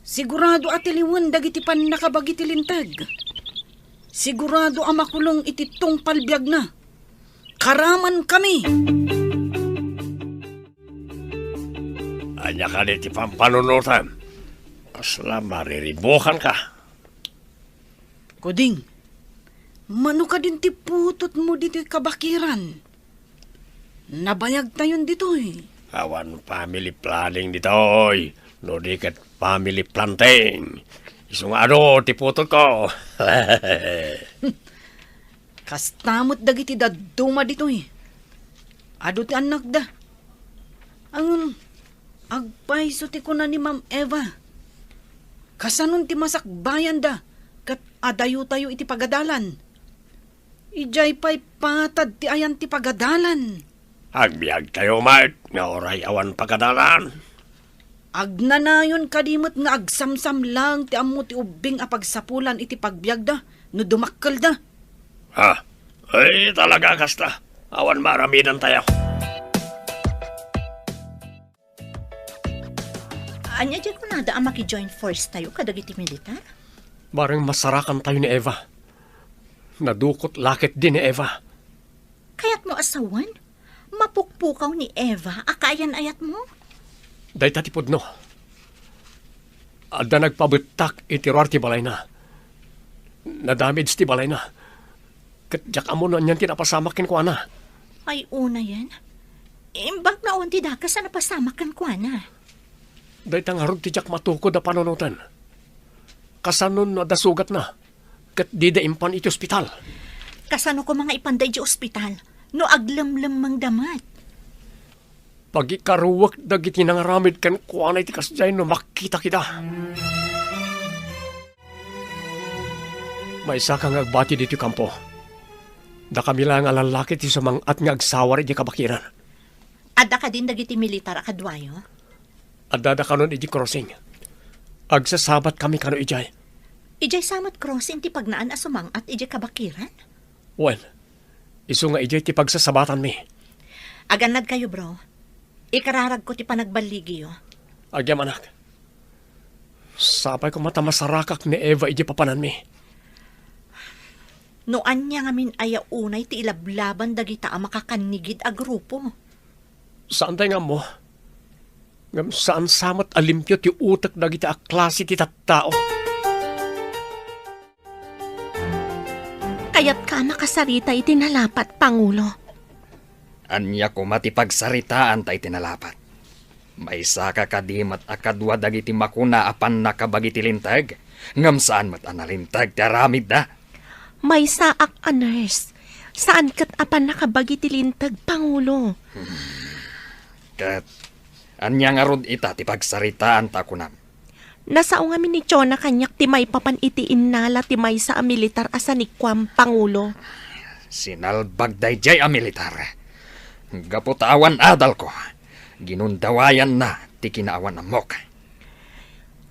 Sigurado a tiliwen dagiti pannakabagi ti linteg. Sigurado a makulong iti tungpal biagna. Karamankami! Ania kadi ti pampanunotem? Kasla mariribukanka. Kuding, mano kadin ti putotmo ditoy kabakiran? Nabayagtayon ditoy. Awan family planning ditoy, no di ket family planting. Isu nga adu ti putotko. Kasta met dagiti dadduma ditoy. Adu ti annakda. Ngem, agpayso ti kuna ni Ma'am Eva. Kasanon ti masakbayanda ket adayotayo iti pagadalan? Idiay pay patad ti ayan ti pagadalan. Agbiagtayo met nga uray awan pagadalan. Agnanayon kadi met nga agsamsam laeng ti ammo ti ubbing a pagsapulan iti pagbiagda no dumakkelda. Ha? Ay, talaga kasta. Awan maaramidantayo. Ania diay kunada a maki-join force tayo kadagiti militar? Bareng masarakantayo ni Eva. Nadukot la ketdi ni Eva. Kayatmo a sawen? Mapukpukaw ni Eva a kaayan-ayatmo? Dayta ti pudno. Adda nagpabettak iti ruar ti balayna. Nadamage ti balayna. Ket diak ammo no anian ti napasamak kenkuana. Ay, unayen. Imbag no awan ti dakes a napasamak kenkuana. Dayta ngarud ti diak matukod a panunoten. Kasano no adda sugatna? Ket dida impan iti ospital. Kasano koma nga ipanda iti ospital no aglemlemmengda met? Pagikaruek dagiti nangaramid kenkuana iti kasdiay no makkitak ida. Maysaka nga agbati ditoy kampo. Dakami laeng a lallaki ti sumang-at nga agsawar idiay kabakiran. Adda kadin dagiti militar a kaduayo? Addada kanon idiay crossing. Agsasabatkami kano idiay. Idiay sa met crossing ti pagnaan a sumang-at idiay kabakiran? Wen, isu nga idiay ti pagsasabatanmi. Agannadkayo, bro. Ikararagko ti panagballigiyo. Agyamanak. Sapay koma ta masarakak ni Eva idiay papananmi. No ania ngamin aya unay ti ilablaban dagita a makakannigid a grupo? Saantay nga ammo. Ngem saan sa met a limpio ti utek dagita a klase ti tattao. Kayatka a makasarita iti nalapat, Pangulo? Ania koma ti pagsaritaanta iti nalapat? Maysaka kadi met a kadua dagiti makuna a pannakabagi ti linteg, ngem saan met a nalinteg ti aramidda? Maysaak a nurse. Saan ket a pannakabagi ti linteg, Pangulo. Ket ania ngarud ita ti pagsaritaanta a kunam? Nasao ngamin ni Chona kaniak ti maipapan iti innala ti maysa a militar a sanikuam, Pangulo. Sinalbag daydiay a militar. Gapu ta awan adalko, ginundawayanna ti kinaawan-ammok.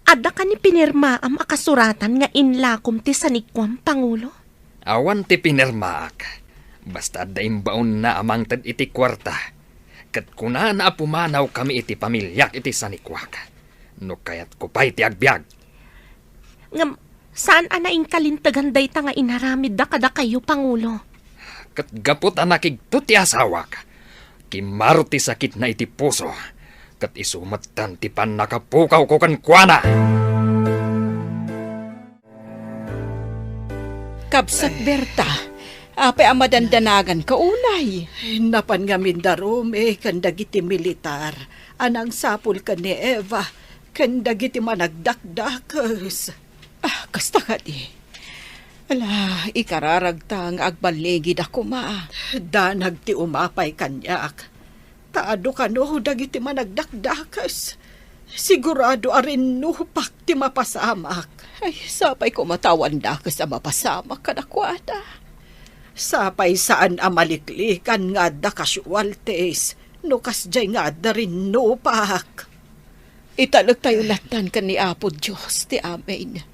Adda kani pinirmaam a kasuratan nga inlakom ti sanikuam, Pangulo? Awan ti pinirmaak. Basta adda imbaonna a mangted iti kuarta. Ket kunana a pumanawkami iti pamiliak iti sanikuak. No kayatko pay ti agbiag. Ngem, saan a nainkalintegan dayta nga inaramidda kadakayo, Pangulo? Ket gapu ta nakigto ti asawak, kimmaro ti sakitna iti puso, ket isu metten ti pannakapukawko kenkuana. Kabsat Berta, apay a madandanaganka unay? Napan ngamin da Romy ken dagiti militar a nangsapul ken ni Eva ken dagiti managdakdakes. Ah, kasta kadi. Ala, ikararagta nga agballigida koma. Danag ti umapay kaniak. Ta adu kano dagiti managdakdakes. Sigurado a rinnupak ti mapasamak. Ay, sapay koma ta awan dakes a mapasamak kadakuada. Sapay saan a maliklikan nga adda casualties no kasdiay nga adda rinnupak. Italektayo lattan ken ni Apo Dios ti amin.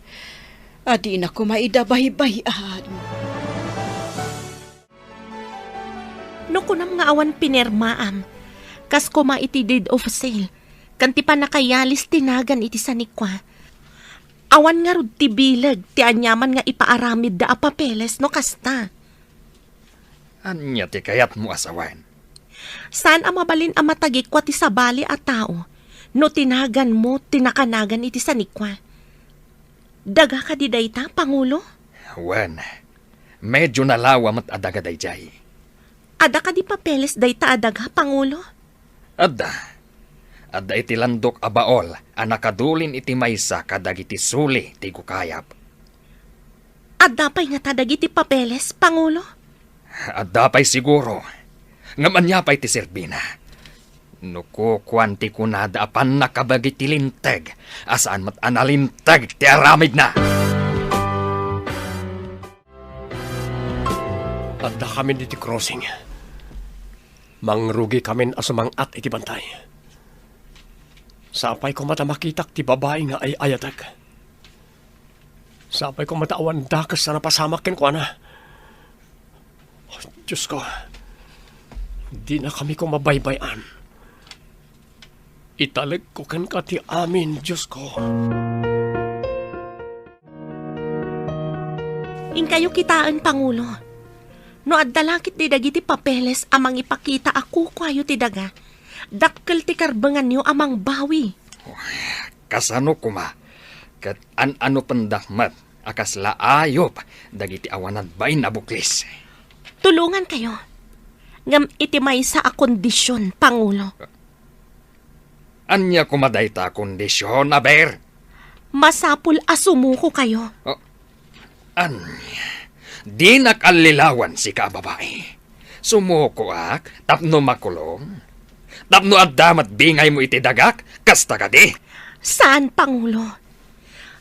A dina koma ida baybay-an. No kunam nga awan pinirmaam, kas koma iti deed of sale, ken ti pannakayalis ti nagan iti sanikua, awan ngarud ti bileg ti aniaman nga ipaaramidda a papeles no kasta. Ania ti kayatmo a sawen? Saan a mabalin a matagikua ti sabali a tao no ti naganmo ti nakanagan iti sanikua. Daga kadi dayta, Pangulo? Wen, medyo nalawa met a daga daydiay. Adda kadi papeles dayta a daga, Pangulo? Adda. Adda iti landok a baol a nakadulin iti maysa kadagiti suli ti gukayab. Adda pay ngata dagiti papeles, Pangulo? Adda pay siguro. Ngem ania pay ti serbina? No kukuan ti kunada a pannakabagi ti linteg a saan met a nalinteg ti aramidna. Addakamin iti crossing. Mangrugikamin a sumang-at iti bantay. Sapay koma ta makitak ti babai nga ay-ayatek. Sapay koma ta awan dakes a napasamak kenkuana. Oh, Diosko, dinakami koma baybay-an. Italekko kenka ti amin, Diosko. Inkayo kitaen, Pangulo. No adda la ketdi dagiti papeles a mangipakita a kukuayo ti daga, dakkel ti karbenganyo a mangbawi. Kasano koma ket an-anopendak met a kasla ayup dagiti awan nagbain a buklis? Tulongankayo. Ngem iti maysa a kondision, Pangulo. Ania koma dayta a kondision, aber? Masapul a sumukokayo. Oh, ania? Dinak allilawan, sika a babai. Sumukoak tapno makulong? Tapno adda met bingaymo iti dagak? Kasta kadi? Saan, Pangulo.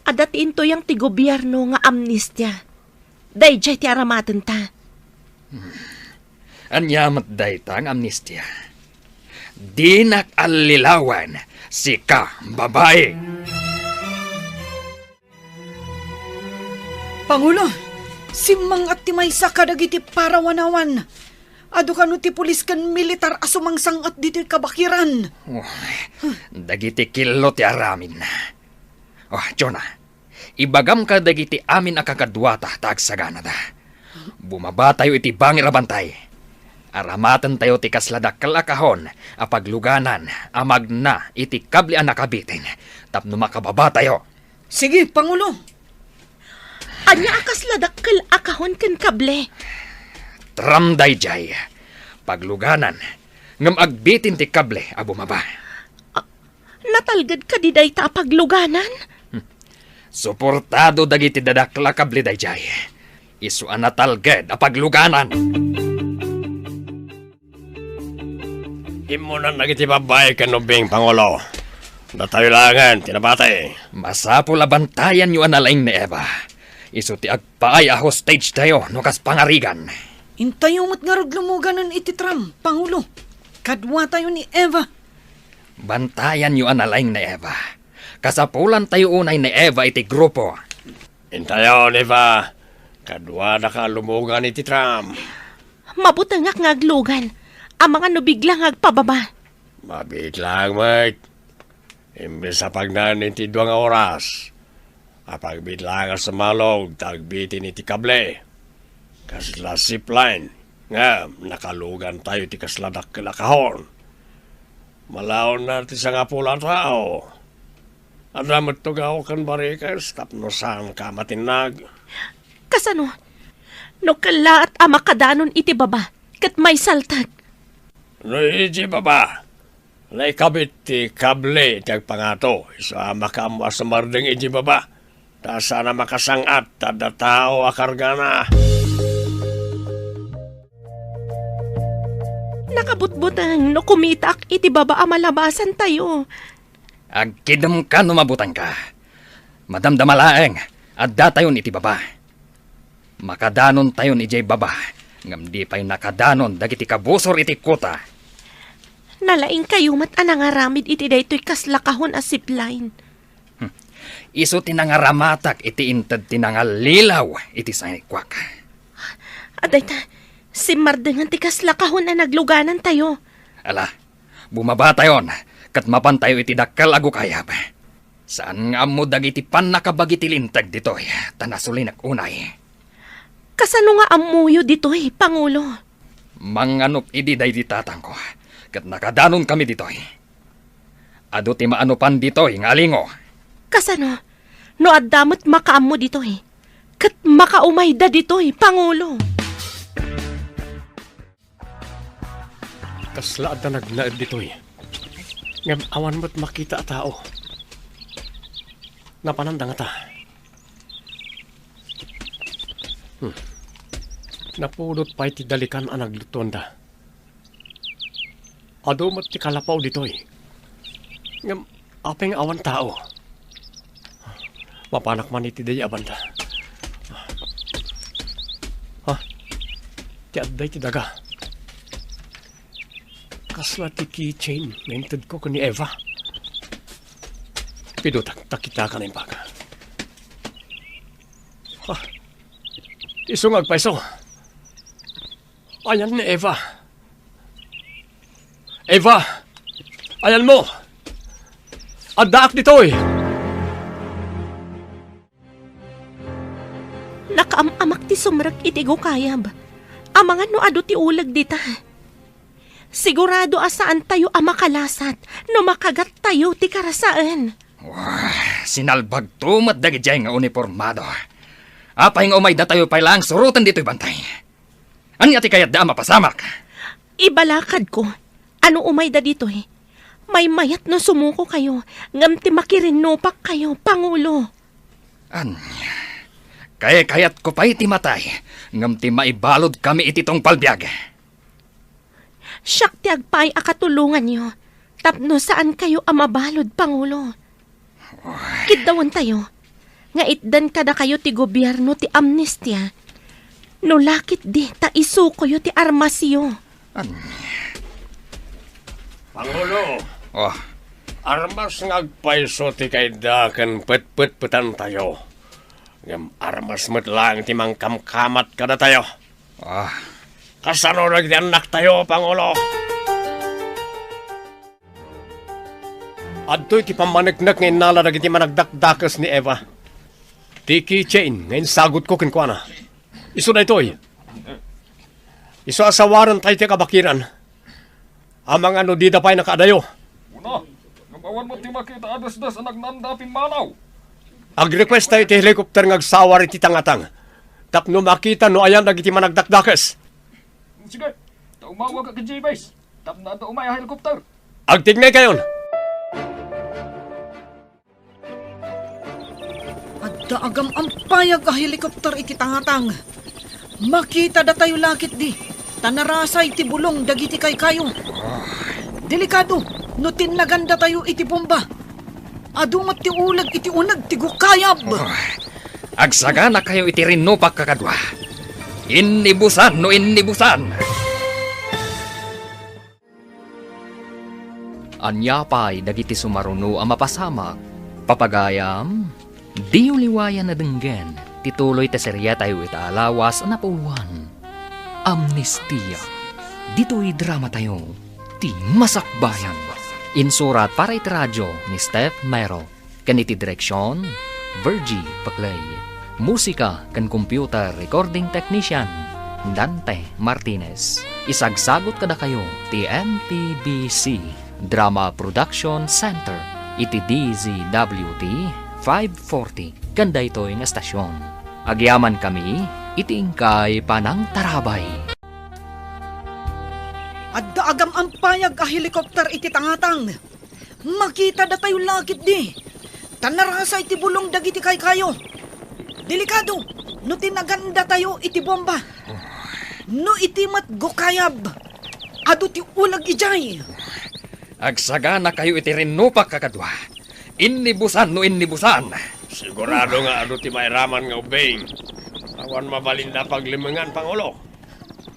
Adda ti intuyang ti gobierno nga amnestia. Daydiay ti aramatenta. Ania met dayta nga amnestia? Dinak allilawan, sika, babai! Pangulo, simmang-at ti maysa kadagiti parawanawan. Adu kano ti pulis ken militar a sumangsang-at ditoy kabakiran. Oh, dagiti killo ti aramidna. Oh, Jonah, ibagam kadagiti amin a kakaduata ta agsaganada. Bumabatayo iti bangir a bantay. Aramatentayo ti kasla dakkel a kahon a pagluganan a magna iti kable a nakabitin tapno makababatayo. Sige, Pangulo. Ania a kasla dakkel a kahon ken kable? Tram daydiay. Pagluganan, ngem agbitin ti kable a bumaba. A, natalged kadi dayta a pagluganan? Hmm. Suportado dagiti dadakkel a kable daydiay. Isu a natalged a pagluganan. Immunan dagiti babbai ken ubbing, Pangulo. Datayo laengen ti nabati. Masapul a bantayanyo a nalaing ni Eva. Isu ti agpaay a hostage tayo no kas pangarigan. Intayo met ngarud lumuganen iti tram, Pangulo. Kaduatayo ni Eva. Bantayanyo a nalaing ni Eva. Kasapulantayo unay ni Eva iti grupo. Intayon, Eva. Kaduadaka a lumugan iti tram. Mabutengak nga aglugan. Amangan no bigla nga agpababa. Mabiit laeng met. Imbes a pagnaen iti dua nga oras, apagbiit laeng a sumalog ta agbitin iti kable. Kasla zipline, ngem nakalugantayo iti kasla dakkel a kahon. Malaonna ti sangapulo a tao. Adda met tugaw ken barikes tapno saanka a matinnag. Kasano? No kellaat a makadanon iti baba, ket maisaltek. No idiay baba, naikabit ti kable ti agpangato, isu a makaammo a sumardeng idiay baba. Ta saan a makasang-at ta adda tao a kargana. Nakabutbuteng no kumitaak iti baba a malabasantayo. Agkidemka no mabutengka. Madamdama laeng, addatayon iti baba. Makadanontayon idiay baba, ngem di pay nakadanon dagiti kabusor iti kuta. Nalaingkayo met a nangaramid iti daytoy kasla kahon a zipline. Hmm. Isu ti nangaramatak iti inted ti nangallilaw iti sangaikuak. Adayta, simmardengan ti kasla kahon a nagluganantayo. Ala, bumabatayon, ket mapantayo iti dakkel a gukayab. Saan nga ammo dagiti pannakabagi ti linteg ditoy, ta nasulinak unay. Kasano nga ammoyo ditoy, Pangulo? Manganup idi daydi tatangko, ket nakadanonkami ditoy. Adu ti maanopan ditoy nga alingo. Kasano? No adda met makaammo ditoy, ket makaumayda ditoy, Pangulo. Kasla adda nagnaed ditoy. Ngem awan met makita a tao. Napananda ngata? Hmm. Napudot pay ti dalikan a naglutuanda. Adu met ti kalapaw ditoy. Ngem apay nga awan tao? Mapanak man iti daydi a banda. Ha? Ti adda iti daga. Kasla ti keychain nga intedko ken ni Eva. Pidutak, ta kitaak a naimbag. Ha? Isu nga agpayso. Ayan ni Eva. Eva! Ayanmo! Addaak ditoy! Nakaam-amak ti sumrek iti gukayab. Amangan no adu ti uleg dita. Sigurado a saantayo a makalasat no makagattayo ti karasaen. Wah, sinalbagto met dagidiay nga unipormado. Apay nga umaydatayo pay laeng suroten ditoy bantay? Ania ti kayatda a mapasamak? Ibalakadko, a no umayda ditoy, maymayat no sumukokayo, ngem ti makirinnupakkayo, Pangulo. Ania? Kaykayatko pay ti matay, ngem ti maibaludkami iti tungpal biag. Siak ti agpaay a katulonganyo, tapno saankayo a mabalud, Pangulo. Kiddawentayo nga itdan kadakayo ti gobierno ti amnestia. No la ketdi ta isukoyo ti armasyo. Ania? Pangulo, Oh, armas nga agpayso ti kayatda ken petpetpetantayo. Ngem armas met laeng ti mangkamkamat kadatayo. Ah. Kasano dagiti annaktayo, Pangulo? Adtoy ti pammaneknek nga innala dagiti managdakdakes ni Eva. Ti keychain nga insagutko kenkuana. Isu daytoy. Isu a sawarentayo ti kabakiran. Amangan no dida pay nakaadayo. Una, ngem awan met ti makita a desdes a nagnanda a pimmanaw. Agrequest tayo ti helicopter nga agsawar iti tangatang tapno makita no ayan dagiti managdakdakes. Sige, ta umawag ka ken Jabez, tapno adda umay a helicopter. Agtignay kayon. Adda agam-ampayag a helicopter iti tangatang. Makita datayo la ketdi, ta narasay ti bulong dagiti kaykayo. Delikado no tinnagandatayo iti bomba. Adu met ti uleg iti uneg ti gukayab. Agsaganakayo iti rinnupak, kakadua. Innibusan no innibusan. Ania pay dagiti sumaruno a mapasamak? Papagayam, diyo liwayan a denggen ti tuloy ti seriatayo ita a lawas a napuloan, Amnestia. Ditoy dramatayo, ti Masakbayan. Insurat para iti radio ni Steph Mero. Ken iti direksion, Virgie Paclay. Musika ken computer recording technician, Dante Martinez. Isagsagut kadakayo ti M P B C. Drama Production Center iti D Z W T five forty ken daytoy nga estasion. Agyamankami iti inkay panangtarabay. Adda agam-ampayag a helikopter iti tangatang. Makita datayo la ketdi. Ta narasa iti bulong dagiti kaykayo. Delikado no tinagandatayo iti bomba. No iti met gukayab, adu ti uleg idiay. Agsaganakayo iti rinnupak, kakadua. Innibusan no innibusan. Sigurado nga adu ti mairaman nga ubbing. Awan mabalinda a paglimengan, Pangulo.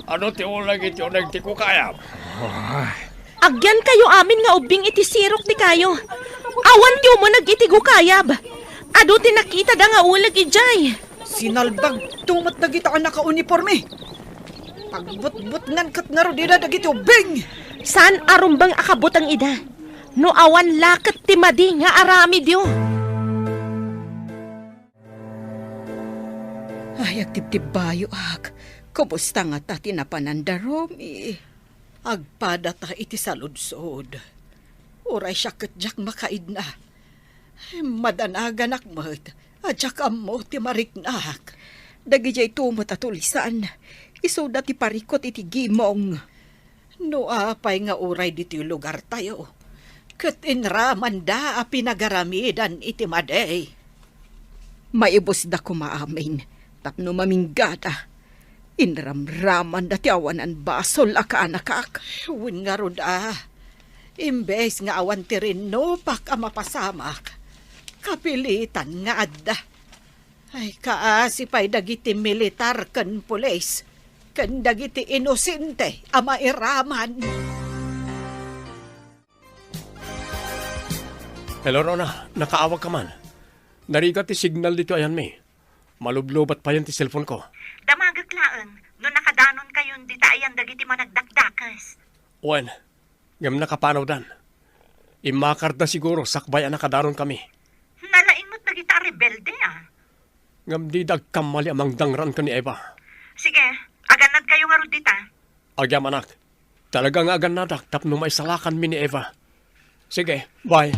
Adu ti uleg iti uneg ti gukayab. Agyankayo amin nga ubbing iti sirok ti kayo. Awan ti umuneg iti gukayab. Adu ti nakitada nga uleg idiay. Sinalbagto met dagita a nakauniporme. Pagbutbutngan ket ngarud ida dagiti ubbing. Saan a rumbeng a kabuteng ida. No awan la ket ti madi nga aramidyo. Ay, agtibtibbayoak. Kumusta ngata ti napananda, Romy? Agpadata iti saludsod. Uray siak ket diak makaidna. Madanaganak met a diak ammo ti mariknak. Dagidiay met a tulisan, isuda ti parikut iti gimong. No apay nga uray ditoy lugartayo, ket inramanda a pinagaramidan iti madi. Maibusda koma amin tapno maminggada. Inramramanda ti awanan basol a kaanakak. Wen ngarud a, imbes nga awan ti rinnupak a mapasamak, kapilitan nga adda. Ay, kaasi pay dagiti militar ken pulis, ken dagiti inosente a mairaman. Hello, Rona. Nakaawag ka man? Narigat ti signal ditoy ayanmi. Malublobat payen ti cellphone ko. Damagek laeng no nakadanonkayon dita ayan dagiti managdakdakes. Wen, ngem nakapanawdan. Immakarda siguro sakbay a nakadanonkami. Nalaing met dagita a rebelde, a. Ngem dida agkammali a mangdangran ken ni Eva. Sige, agannadkayo ngarud dita. Agyamanak. Talaga nga agannadak tapno maisalakanmi ni Eva. Sige, bye.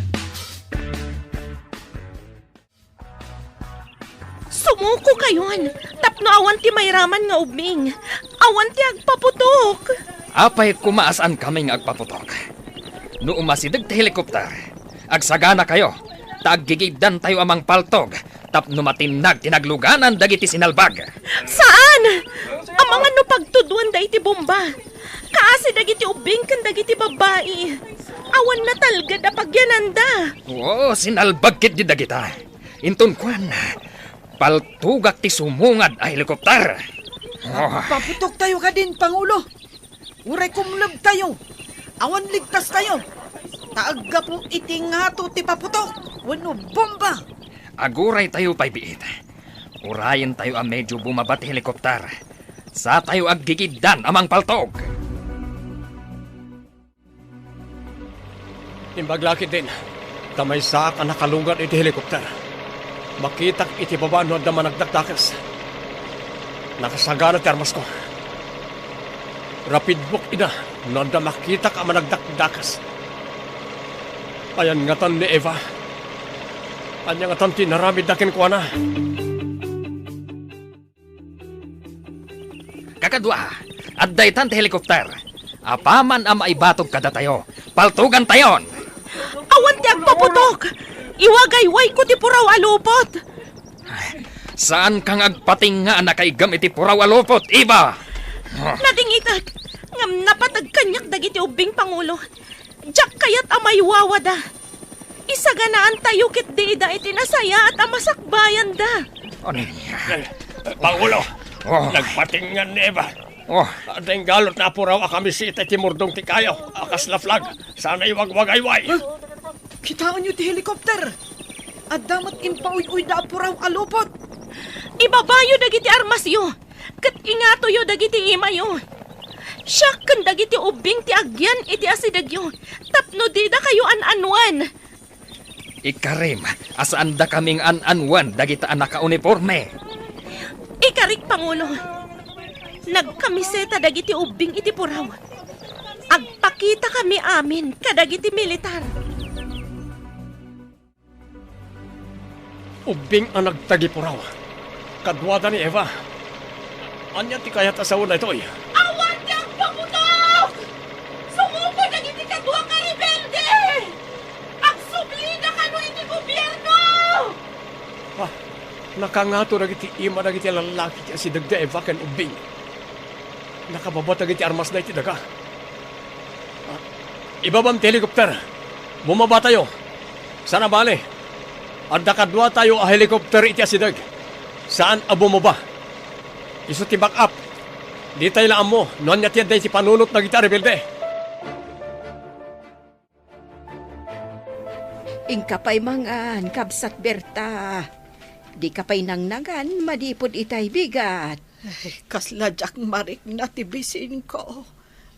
Sumukokayon tapno awan ti mairaman nga ubbing. Awan ti agpaputok. Apay koma a saankami nga agpaputok? No umasideg ti helikopter, agsaganakayo, ta aggigiddantayo a mangpaltog tapno matinnag ti nagluganan dagiti sinalbag. Saan! Amangan no pagtudwanda iti bomba. Kaasi dagiti ubbing ken dagiti babbai. Awan natalged a pagyananda. Oo, sinalbag ketdi dagita. Inton kuan, paltugak ti sumungad a helikopter. Oh. Paputoktayo kadin, Pangulo. Uray kumlebtayo, awan ligtastayo. Ta aggapu iti ngato ti paputok wenno bomba. Aguraytayo pay biit. Urayentayo a medyo bumaba ti helikopter. Satayo aggigiddan a mangpaltog. Imbag la ketdin, ta maysaak a nakalugad iti helikopter. Makitak iti baba no adda managdakdakes. Nakasagana ti armasko. Rapidbok ida no adda makitak a managdakdakes. Ayan ngatan ni Eva? Ania ngatan ti inaramidda kenkuana? Kakadua, adda itan ti helikopter. Apaman a maibatog kadatayo, paltugantayon! Awan ti agpaputok! Iwagaywayko ti puraw a lupot! Saanka nga agpatinga a nakaigem iti puraw a lupot, Eva! Nadingitek, ngem napateg kaniak dagiti ubbing, Pangulo. Diak kayat a maiwawada. Isaganaantayo ketdi ida iti nasayaat a masakbayanda. Ano? Eh, Pangulo, Oh. nagpatingan ni Eva. Oh. Adda inggalot na apuraw a kamisita iti murdong ti kayo a kasla flag. Sana iwagwagayway. Huh? Kitaenyo ti helikopter. Adda met impauyuyda a puraw a lupot. Ibabayo dagiti armasyo, ket ingatoyo dagiti imayo. Siak ken dagiti ubbing ti agyan iti asidegyo tapno didakayo an-anwan. Ikarim a saandakami nga an-anwan dagita a nakauniporme. Ikarik, Pangulo. Nagkamiseta dagiti ubbing iti puraw. Agpak- Itakami amin kadagiti militar. Ubbing a nagtagipuraw. Kaduada ni Eva. Ania ti kayat a sao daytoy? Awan ti agpaputok! Sumuko dagiti kadua ka rebelde! Agsublida kano iti gobierno! Ah, nakangato dagiti ima dagiti lallaki ti asideg da Eva ken Ubbing. Nakababa dagiti armasda iti daga. Ah, ibabam ti helicopter. Bumabatayo. Saan a bale. Adda kaduatayo a helicopter iti asideg. Saan a bumaba. Isu ti backup. Ditay la ammo no ania ti adda iti panunot dagiti rebelde. Inka pay mangan, kabsat Berta. Dika pay nangnangan, madipod itay bigat. Ay, kasla diak marikna ti bisinko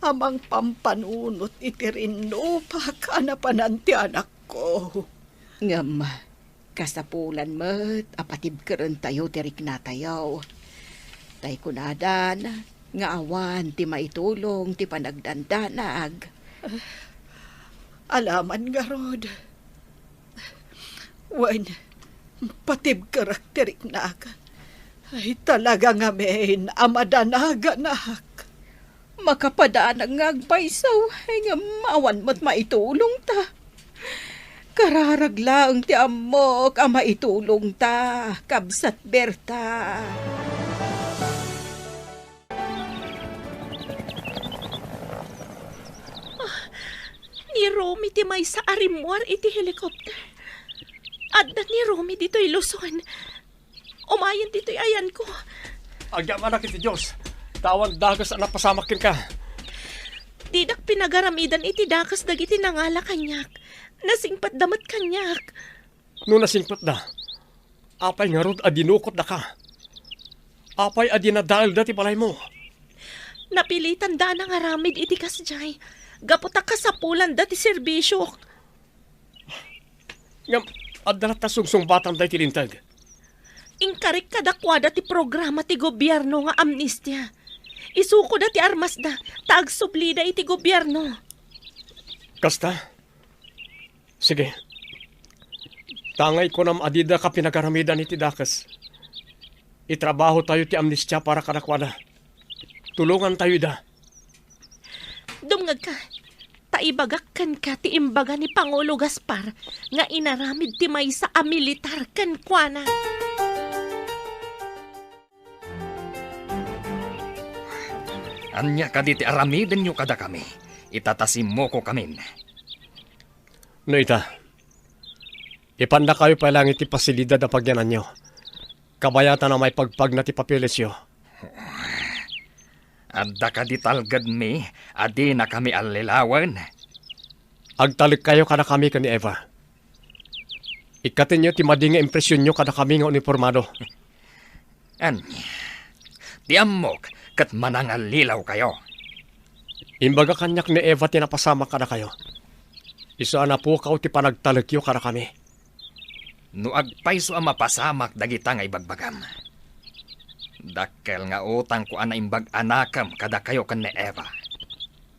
a mangpampanunot iti rinnupak a napanan ti anakko. Ngem, kasapulan met a patibkerentayo ti riknatayo. Tay kunadan nga awan ti maitulong ti panagdandanag. Alaman ngarud. Wen, patibkerek ti riknak. Ay, talaga ngamin a madanaganak. Makapadanag nga agpayso, ngem awan met maitulongta. Kararag laeng ti ammok a maitulongta, kabsat Berta. Ah, ni Romy ti maysa a rimmuar iti helicopter. Adda ni Romy ditoy Luzon. Umayen ditoy ayanko. Agyamanak iti Dios, ta awan dakes a napasamak kenka. Didak pinagaramidan iti dakes dagiti nangala kaniak. Nasingpetda met kaniak. No nasingpetda, apay ngarud a dinukotdaka? Apay a dinadaelda ti balaymo? Napilitanda a nangaramid iti kasdiay, gapu ta kasapulanda ti serbisiok. Ngem, adda latta sungsungbatanda iti Linteg. Inkarik kadakuada ti programa ti gobierno nga amnestia. Isukoda ti armasda, ta agsublida iti gobierno. Kasta? Sige. Ta ngay kunam a didaka pinagaramidan iti dakes. Itrabahotayo ti amnestia para kadakuada. Tulongantayo ida. Dumngegka, ta ibagak kenka ti imbaga ni Pangulo Gaspar nga inaramid ti maysa a militar kenkuana. Ania kadi ti aramidenyo kadakami? Ita ta simmukokamin. No ita, ipannakayo pay laeng iti pasilidad a pagyananyo. Kabayatan a maipagpagna ti papelesyo. Adda kadi talgedmi a dinakami allilawen? Agtalekkayo kadakami ken ni Eva. Ikkatenyo ti madi nga impresionyo kadakami nga unipormado. Ania? Ti ammok ket manangallilawkayo. Imbaga kaniak ni Eva ti napasamak kadakayo. Isu a napukaw ti panagtalekyo kadakami. No agpayso a mapasamak dagita nga ibagbagam, dakkel nga utangko a naimbag a nakem kadakayo ken ni Eva.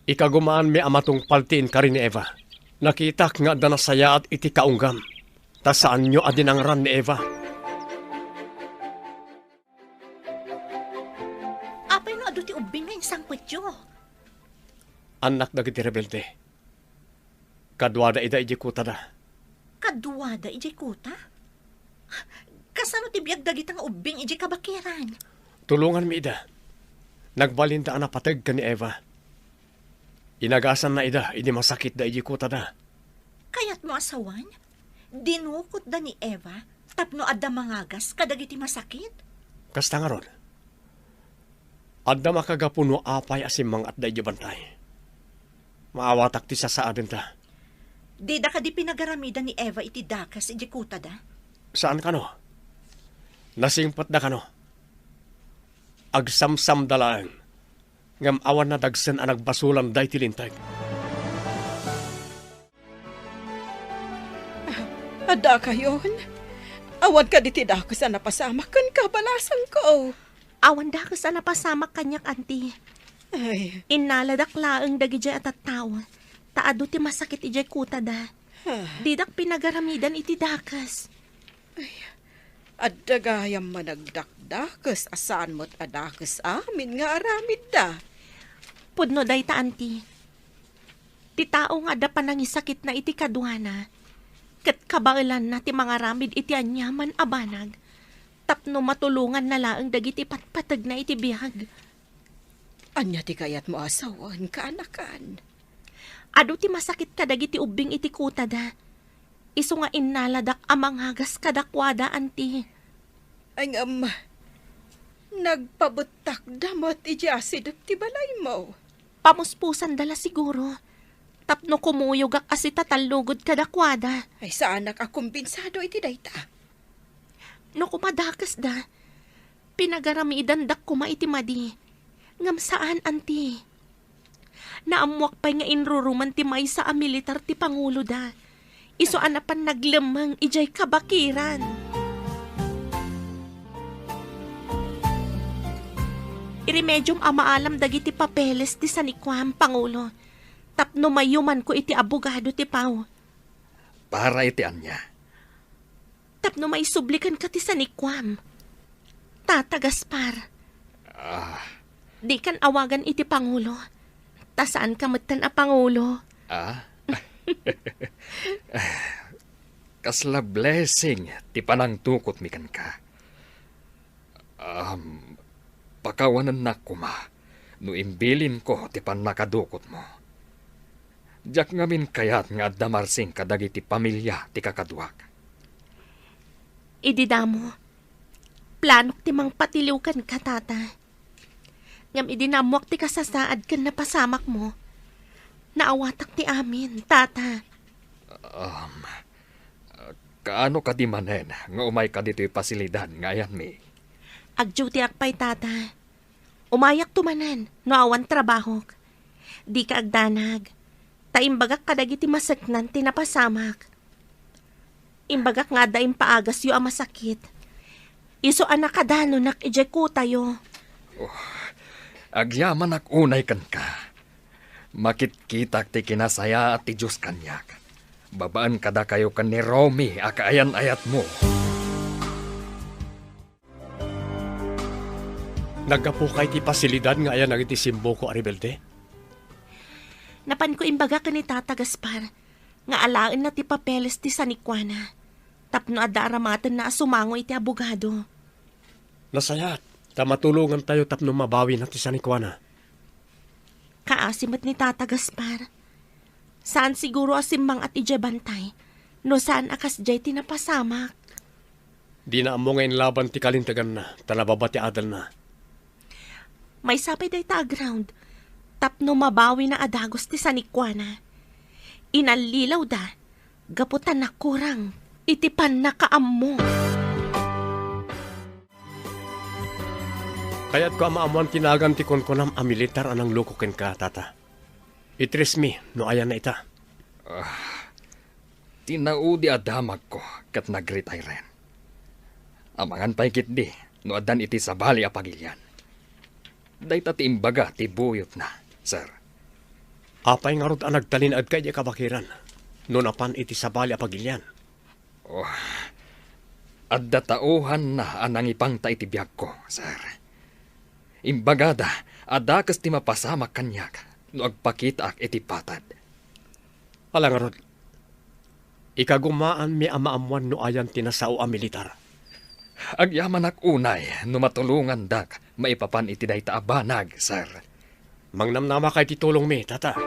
Ikagumaanmi a matungpal ti inkari ni Eva. Nakitak nga adda nasayaat iti kaunggam, ta saanyo a dinangran ni Eva. Apay no adu ti ubbing nga insangpetyo? Annak dagiti rebelde. Kaduada ida idiay kutada. Kaduada idiay kuta? Kasano ti biag dagita nga ubbing idiay kabakiran? Tulonganmi ida. Nagbalinda a napateg ken ni Eva. Inagasanna ida idi masakitda idiay kutada. Kayatmo a sawen? Dinukotda ni Eva tapno adda mangagas kadagiti masakit? Kasta ngarud. Adda makagapu no apay a simmangatda idiay bantay. Maawatak ti sasaadenda. Dida kadi pinagaramidan ni Eva iti dakes idiay kutada? Saan kano? Nasingpetda kano? Agsamsamda laeng, ngem awan nadagsen a nagbasolanda iti linteg. Addakayon? Awan kadi ti dakes a napasamak ken kabalasangko? Awan dakes a napasamak kaniak, Anti. Ay. Innaladak laeng dagidiay a tattao, ta adu ti masakit idiay kutada. Ah. Didak pinagaramidan iti dakes. Adda gayam managdakdakes a saan met a dakes amin nga aramidda. Pudno dayta, anti. Ti tao nga adda panangisakitna iti kaduana, ket kabaelanna ti mangaramid iti aniaman a banag, tapno matulonganna laeng dagiti patpategna iti biag. Ania ti kayatmo a sawen, kaanakan? Adu ti masakit kadagiti ubbing iti kutada. Isu nga innaladak a mangagas kadakuada, anti. Ay, ngem, nagpabettakda met idiay asideg ti balaymo. Pamuspusanda la siguro, tapno kumuyogak a sitatallugod kadakuada. Ay, saanak a kumbinsado iti dayta. No kumadakesda, pinagaramidandak koma iti madi. Ngem saan, anti. Naammoak pay nga inruruman ti maysa a militar ti panguloda. Isu a napan naglemmeng idiay kabakiran. Iremediom a maalam dagiti papeles ti San Juan, Pangulo, tapno mayumanko iti abogado ti Pau. Para iti ania? Tapno maisublikanka ti sanikuam. Tata Gaspar. Ah. Dikan awagan iti pangulo. Ta saanka metten a pangulo. Ah? Kasla blessing ti panangtukotmi kenka. Um, pakawanennak koma no imbilinko ti pannakadukotmo. Diak ngamin kayat nga adda marsing kadagiti pamilia ti kakaduak. Idi damo, planok ti mangpatiliw kenka, Tata. Ngem idi naammoak ti kasasaad ken napasamakmo, naawatak ti amin, Tata. Um, kaano kadi manen nga umayka ditoy pasilidad nga ayanmi? Agdutiak pay, Tata. Umayakto manen no awan trabahok. Dika agdanag, ta imbagak kadagiti maseknan ti napasamak. Imbagak nga adda impaagasyo a masakit. Isu a nakadanonak idiay kutayo. Oh, agyamanak unay kenka. Makitkitak ti kinasayaat ti Dios kaniak, babaen kadakayo ken ni Romy a kaayan-ayatmo. Naggapuka iti pasilidad nga ayannak iti simboko a rebelde? Napanko imbaga ken ni Tata Gaspar nga alaenna ti papeles ti sanikuana tapno adda aramatenna a sumango iti abogado. Nasayaat, ta matulongantayo tapno mabawina ti sanikuana. Kaasi met ni Tata Gaspar. Saan siguro a simmang-at idiay bantay no saan a kasdiay ti napasamak. Dina ammo nga inlaban ti kalinteganna, ta nababa ti adelna. Maysa pay dayta a ground, tapno mabawina a dagus ti sanikuana. Inallilawda gapu ta nakurang iti pannakaammo. Kayatko a maammoan ti nagan ti kunkunam a militar a nangloko kenka, Tata. Itresmi no ayanna ita. Ah, ti naudi a damagko ket nagretire. Amangan pay ketdi no addan iti sabali a pagilian. Dayta ti imbaga ti buyotna, sir. Apay ngarud a nagtalinaedka idiay kabakiran no napan iti sabali a pagilian? Oh, adda tauhanna a nangipangta iti biagko, sir. Imbagada a dakes ti mapasamak kaniak no agpakitaak iti patad. Ala ngarud, ikagumaanmi a maammoan no ayan ti nasao a militar. Agyamanak unay no matulongandak maipapan iti dayta a banag, sir. Mangnamnamaka iti tulongmi, Tata.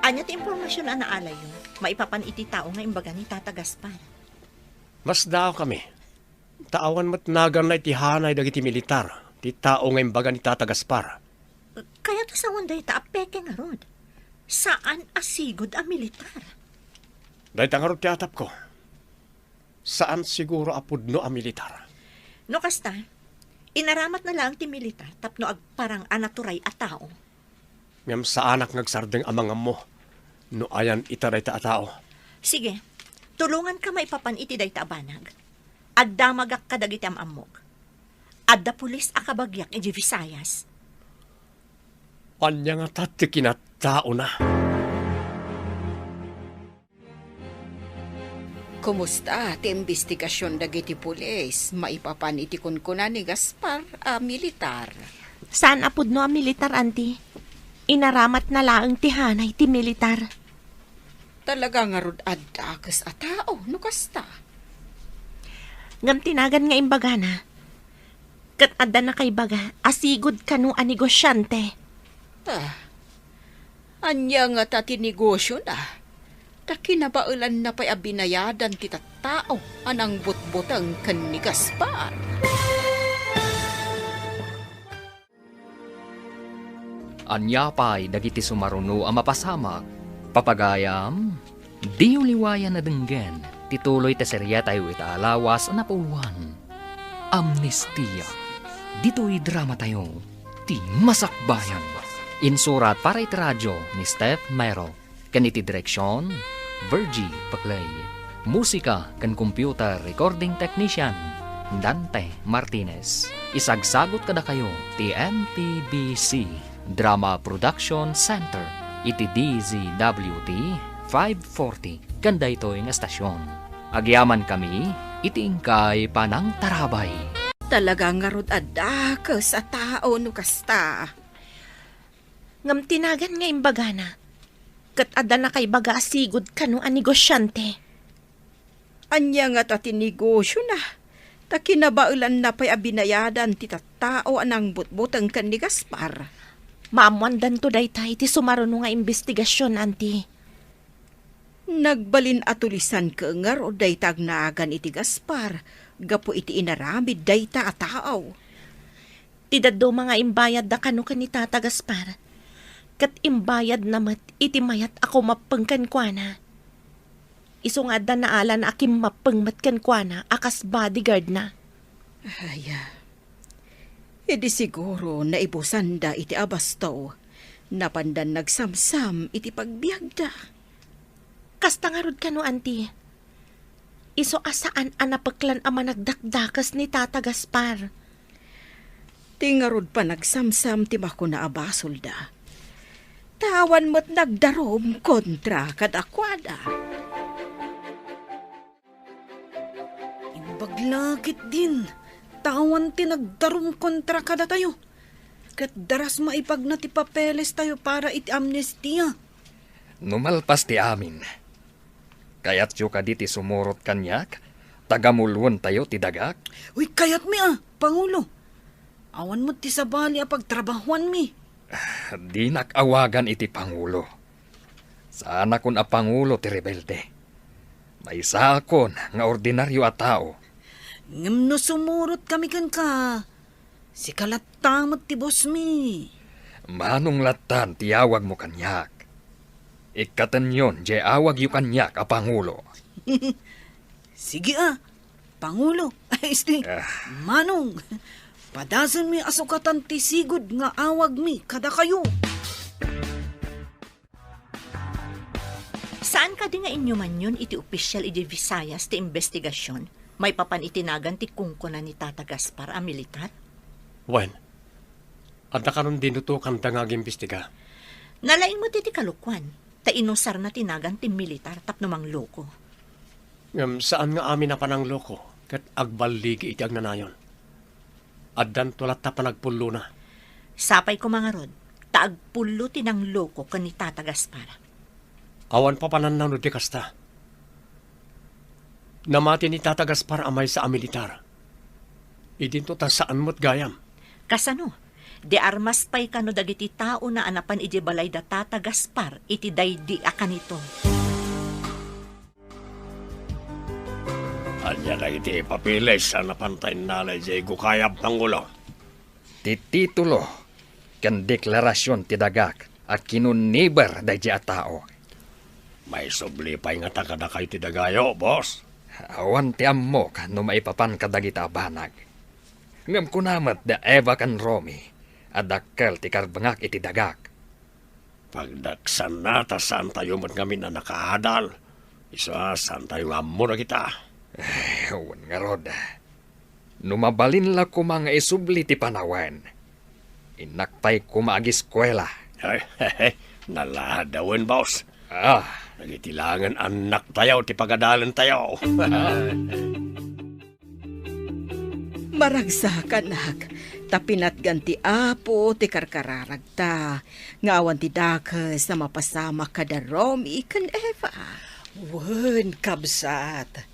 Ania ti impormasion a naalayyo maipapan iti tao nga imbaga ni Tata Gaspar? Masdaawkami. Ta awan met naganna iti hanay dagiti militar ti tao nga imbaga ni Tata Gaspar. Kayat a sawen dayta a peke ngarud. Saan a sigud a militar. Dayta ngarud ti atapko. Saan siguro a pudno a militar. No kasta, inaramatna laeng ti militar tapno agparang a naturay a tao. Ngem saanak nga agsardeng a mangammo no ayan ita dayta a tao. Sige, tulonganka maipapan iti dayta a banag. Agdamagak kadagiti am-ammok. Adda pulis a kabagiak idiay Visayas. Ania ngata ti kinattaona? Kumusta ti imbestigasion dagiti pulis maipapan iti kunkuna ni Gaspar a militar? Saan a pudno a militar, Auntie. Inaramatna laeng ti hanay ti militar. Talaga ngarud adda a kes a tao no kasta. Ngem ti nagan nga imbagana, ket adda nakaibaga a sigud kano a negosiante. Ah, ania ngata ti negosiona? Ta kinabaelanna pay a binayadan ti tattao a nangbutbuteng ken ni Gaspar. Ania pay dagiti sumaruno a mapasamak? Papagayam, diyo liwayan a denggen ti tuloy ti seriatayo ita a lawas a napuuan, Amnestia. Ditoy dramatayo, ti Masakbayan. Insurat para iti radio ni Steph Mero. Ken iti direksion, Virgie Paclay. Musika ken computer recording technician, Dante Martinez. Isagsagut kadakayo ti M P B C Drama Production Center iti D Z W T five forty ken daytoy nga estasion. Agyamankami iti inkay panangtarabay. Talaga ngarud adda kes a tao no kasta. Ngem ti nagan nga imbagana, ket adda nakaibaga a sigud kano a negosiante. Ania ngata ti negosiona? Ta kinabaelanna pay a binayadan ti tattao a nangbutbuteng ken ni Gaspar. Maammoandanto dayta iti sumaruno nga imbestigasion, Auntie. Nagbalin a tulisanko ngarud dayta agnagan iti Gaspar gapu iti inaramid dayta a tao. Ti dadduma nga imbayadda kano ken ni Tata Gaspar, ket imbayadna met iti mayat a kumappeng kenkuana. Isu nga adda naalan a kimmappeng met kenkuana a kas bodyguardna. Ay, idi siguro naibusanda iti abasto, napandan nagsamsam iti pagbiagda. Kasta ngarud kano, Auntie. Isu a saan a napeklan a managdakdakes ni Tata Gaspar. Ti ngarud panagsamsam ti makuna a basolda. Ta awan met nagdarum kontra kadakuada. Imbag la ketdin, ta awan ti nagdarum kontra kadatayo. Ket daras maipagna ti papelestayo para iti amnestia. No malpas ti amin, kayatyo kadi ti sumurot kaniak, ta gamuloentayo ti dagak? Uy, kayatmi a, Pangulo. Awan met ti sabali a pagtrabahuanmi. Dinak awagan iti pangulo. Saanakon a pangulo ti rebelde. Maysaakon nga ordinario a tao. Ngem no sumurot kami kenka, sika latta met ti bosmi. Manong lattan ti awagmo kaniak. Ikkatenyon diay awagyo kaniak a pangulo. Sige a, Pangulo. Ay, isti. Ah. Manong, padasenmi a sukatan ti sigud nga awagmi kadakayo. Saan kadi nga inyumanyon iti opisyal idiay Visayas ti imbestigasion maipapan iti nagan ti kunkuna ni Tata Gaspar a militar? Wen, adda kanon dinutokanda nga agimbestiga. Nalaing met iti kalokuan, ta inusarna ti nagan ti militar tapno mangloko. Ngem saan nga amin a panangloko ket agballigi iti agnanayon. Addanto latta panagpullona. Sapay koma ngarud, ta agpullo ti nangloko ken ni Tata Gaspar. Awan papananna no di kasta. Namati ni Tata Gaspar a maysa a militar. Idinto ta saan met gayam. Kasano? Di armas pay kano dagiti taona a napan idiay balay da Tata Gaspar iti daydi a kanito. Ania dagiti papeles a napanta innala idiay gukayam, Pangulo? Ti titulo ken deklarasion ti dagak a kinuniber daydi a tao. Maisubli pay ngata kadakayo ti dagayo, boss? Awan ti ammok no maipapan kadagita a banag. Ngem kuna met da Eva ken Romy a dakkel ti karbengak iti dagak. Pagdaksanna ta saantayo met ngamin a nakaadal. Isu a saantayo nga ammo dagita. Eh, wen ngarud. No mabalin la koma nga isubli ti panawen, innak pay koma agiskuela. Ay, naladawen, boss. Ah. Dagiti laengen annaktayo ti pagadalentayo. Maragsakanak, ta pinatgan ti Apo ti karkararagta, nga awan ti dakes a mapasamak kada Romy ken Eva. Wen, kabsat,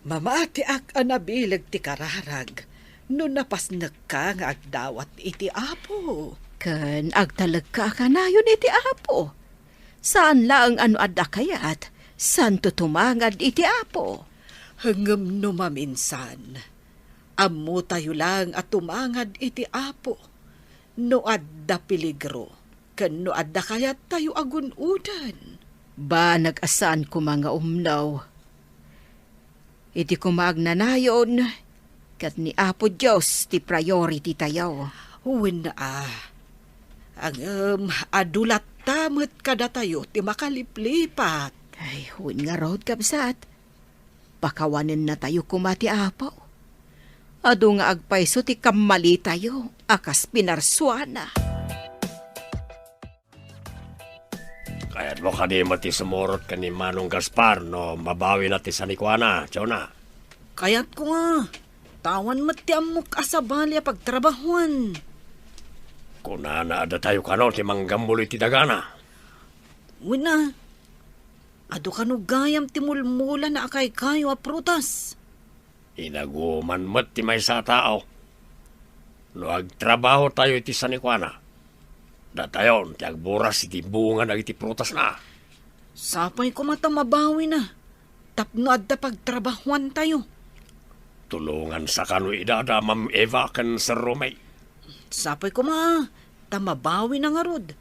mamatiak a nabileg ti kararag no napasnekka nga agdawat iti Apo. Ken agtalekka a kanayon iti Apo. Saan laeng a no adda kayat, santo tumangad iti Apo. Ngem no maminsan, ammotayo laeng a tumangad iti Apo no adda peligro ken no adda kayattayo a gun-oden. Banag a saan koma nga umno. Idi koma agnanayon, ket ni Apo Dios ti priority tayo. Wen a. Ngem adu latta met kadatayo ti makaliplipat. Ay, wen ngarud, kabsat. Pakawanennatayo koma ti Apo. Adu nga agpayso ti kammalitayo a kas pinarsuana. Kayatmo kadi met ti sumurot ken ni Manong Gaspar no mabawina ti sanikuana, Jonah? Kayatko nga. Ta awan met ti ammok a sabali a pagtrabahuan. Kunana a datayo kano ti manggammul iti dagana. Wen a, adu kano gayam ti mulmulana a kaykayo a prutas. Inaguman met ti maysa a tao. No agtrabahotayo iti sanikuana, datayon ti agburas iti bunga dagiti prutasna. Sapay koma ta mabawina tapno adda pagtrabahuantayo. Tulongansa kano ida da Ma'am Eva ken Sir Romay. Sapay koma ta mabawina ngarud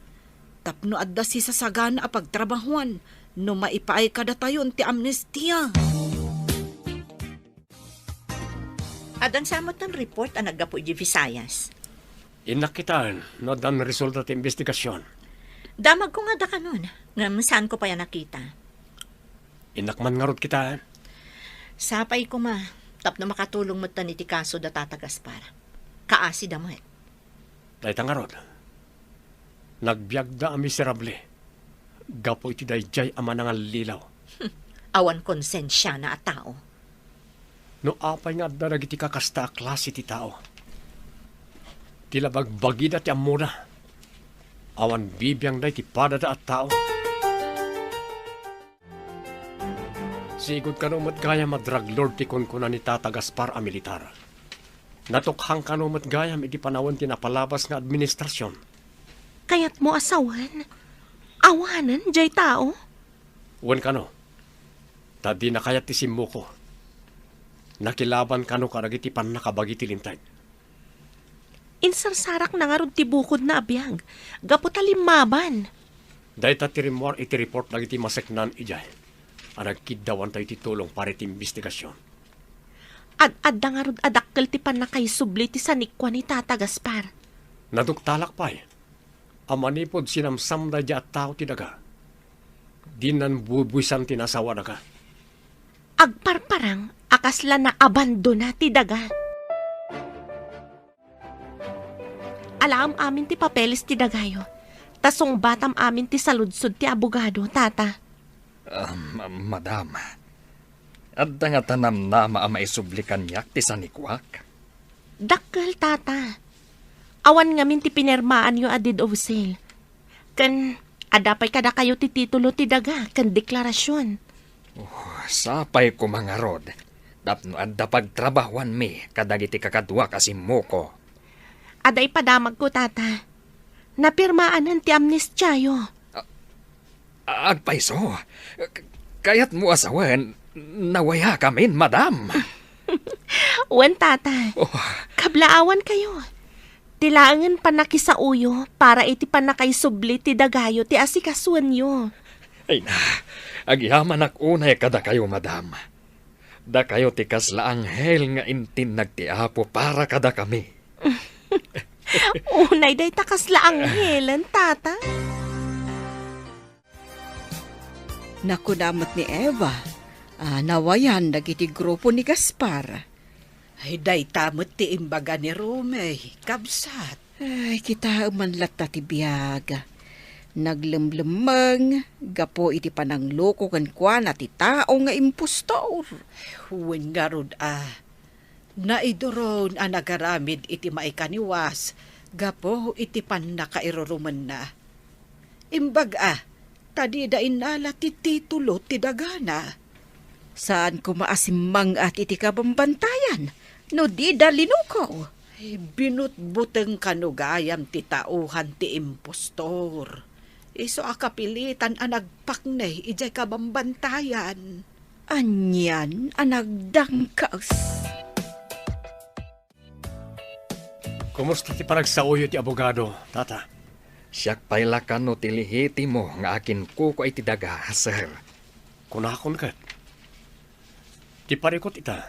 tapno adda sisasagana a pagtrabahuan no maipaay kadatayon ti amnestia. Addan sa met ti report a naggapu iti Visayas? Innak kitaen no addan resulta ti imbestigasion. Damagko nga adda kanon, ngem saanko pay a nakita. Innak man ngarud kitaen. Sapay koma, tapno makatulong metten iti kaso da Tata Gaspar. Kaasida met. Dayta ngarud, nagbiagda a miserable gapu iti daydiay a manangallilaw. Awan konsensiana a tao. No apay nga adda dagiti kakasta a klase ti tao, ti la bagbagida ti ammoda. Awan bibiangda iti padada a tao. Sigud kano met gayam a drug lord ti kunkuna ni Tata Gaspar a militar. Natukhang kano met gayam iti panawen ti napalabas nga administrasion. Kayatmo a sawen? Awanen jay tao? Wen kano, ta dina kayat ti simmuko. Nakilaban kano kadagiti pannakabagi ti Linteg. Insarsarakna ngarud ti bukodna a biag gapu ta limmaban. Dayta ti rimmuar iti report dagiti maseknan idiay a nagkiddawantayo iti tulong para iti imbestigasion. Ad-adda ngarud a dakkel ti pannakaisubli ti sanikua ni Tata Gaspar. Naduktalak pay a manipud sinamsam daydiay a tao ti daga, dinnan bubuisan ti nasawa daga. Agparparang a kasla naabandona ti daga. Alaem amin ti papeles ti dagayo, ta sungbatam amin ti saludsod ti abogado, Tata. Ah, ma-, madam, adda ngata namnama a maisubli kaniak ti sanikuak? Dakkel, Tata. Awan ngamin ti pinirmaanyo a deed of sale. Ken adda pay kadakayo ti titulo ti daga ken deklarasion. Oh, sapay koma ngarud tapno adda pagtrabahuanmi kadagiti kakaduak a simmuko. Adda ipadamagko, Tata. Napirmaanen ti amnestiayo. A-, agpayso. K-, kayatmo a sawen, nawayakamin, madam. Wen, Tata. Oh. Kablaawankayo. Ti laengen pannakisaoyo para iti pannakaisubli ti dagayo ti asikasuenyo. Ay na, agyamanak unay kadakayo, madam. Dakayo ti kasla anghel nga intinnag ti Apo para kadakami. Unay dayta kasla anghelen, Tata. Nakuna met ni Eva a nawayan dagiti grupo ni Gaspar. Ay, dayta met ti imbaga ni Romy, kabsat. Ay, kitaem man latta ti biag. Naglemlemmeng gapu iti panangloko kenkuana ti tao nga impostor. Wen ngarud a, naiduron a nagaramid iti maikaniwas gapu iti pannakairurumenna. Imbag a, ta dida innala ti titulo ti dagana. Saan koma a simmang-at iti kabambantayan no dida linuko. Ay, binutbuteng kano gayam ti tauhan ti impostor. Isu a kapilitan a nagpakne idiay kabambantayan. Anian a nagdangkas. Kumusta ti panagsaoyo ti abogado, tata? Siak pay la kano ti lehitimo nga akinkukua iti daga, sir. Kunakon ket. Ti parikut ita,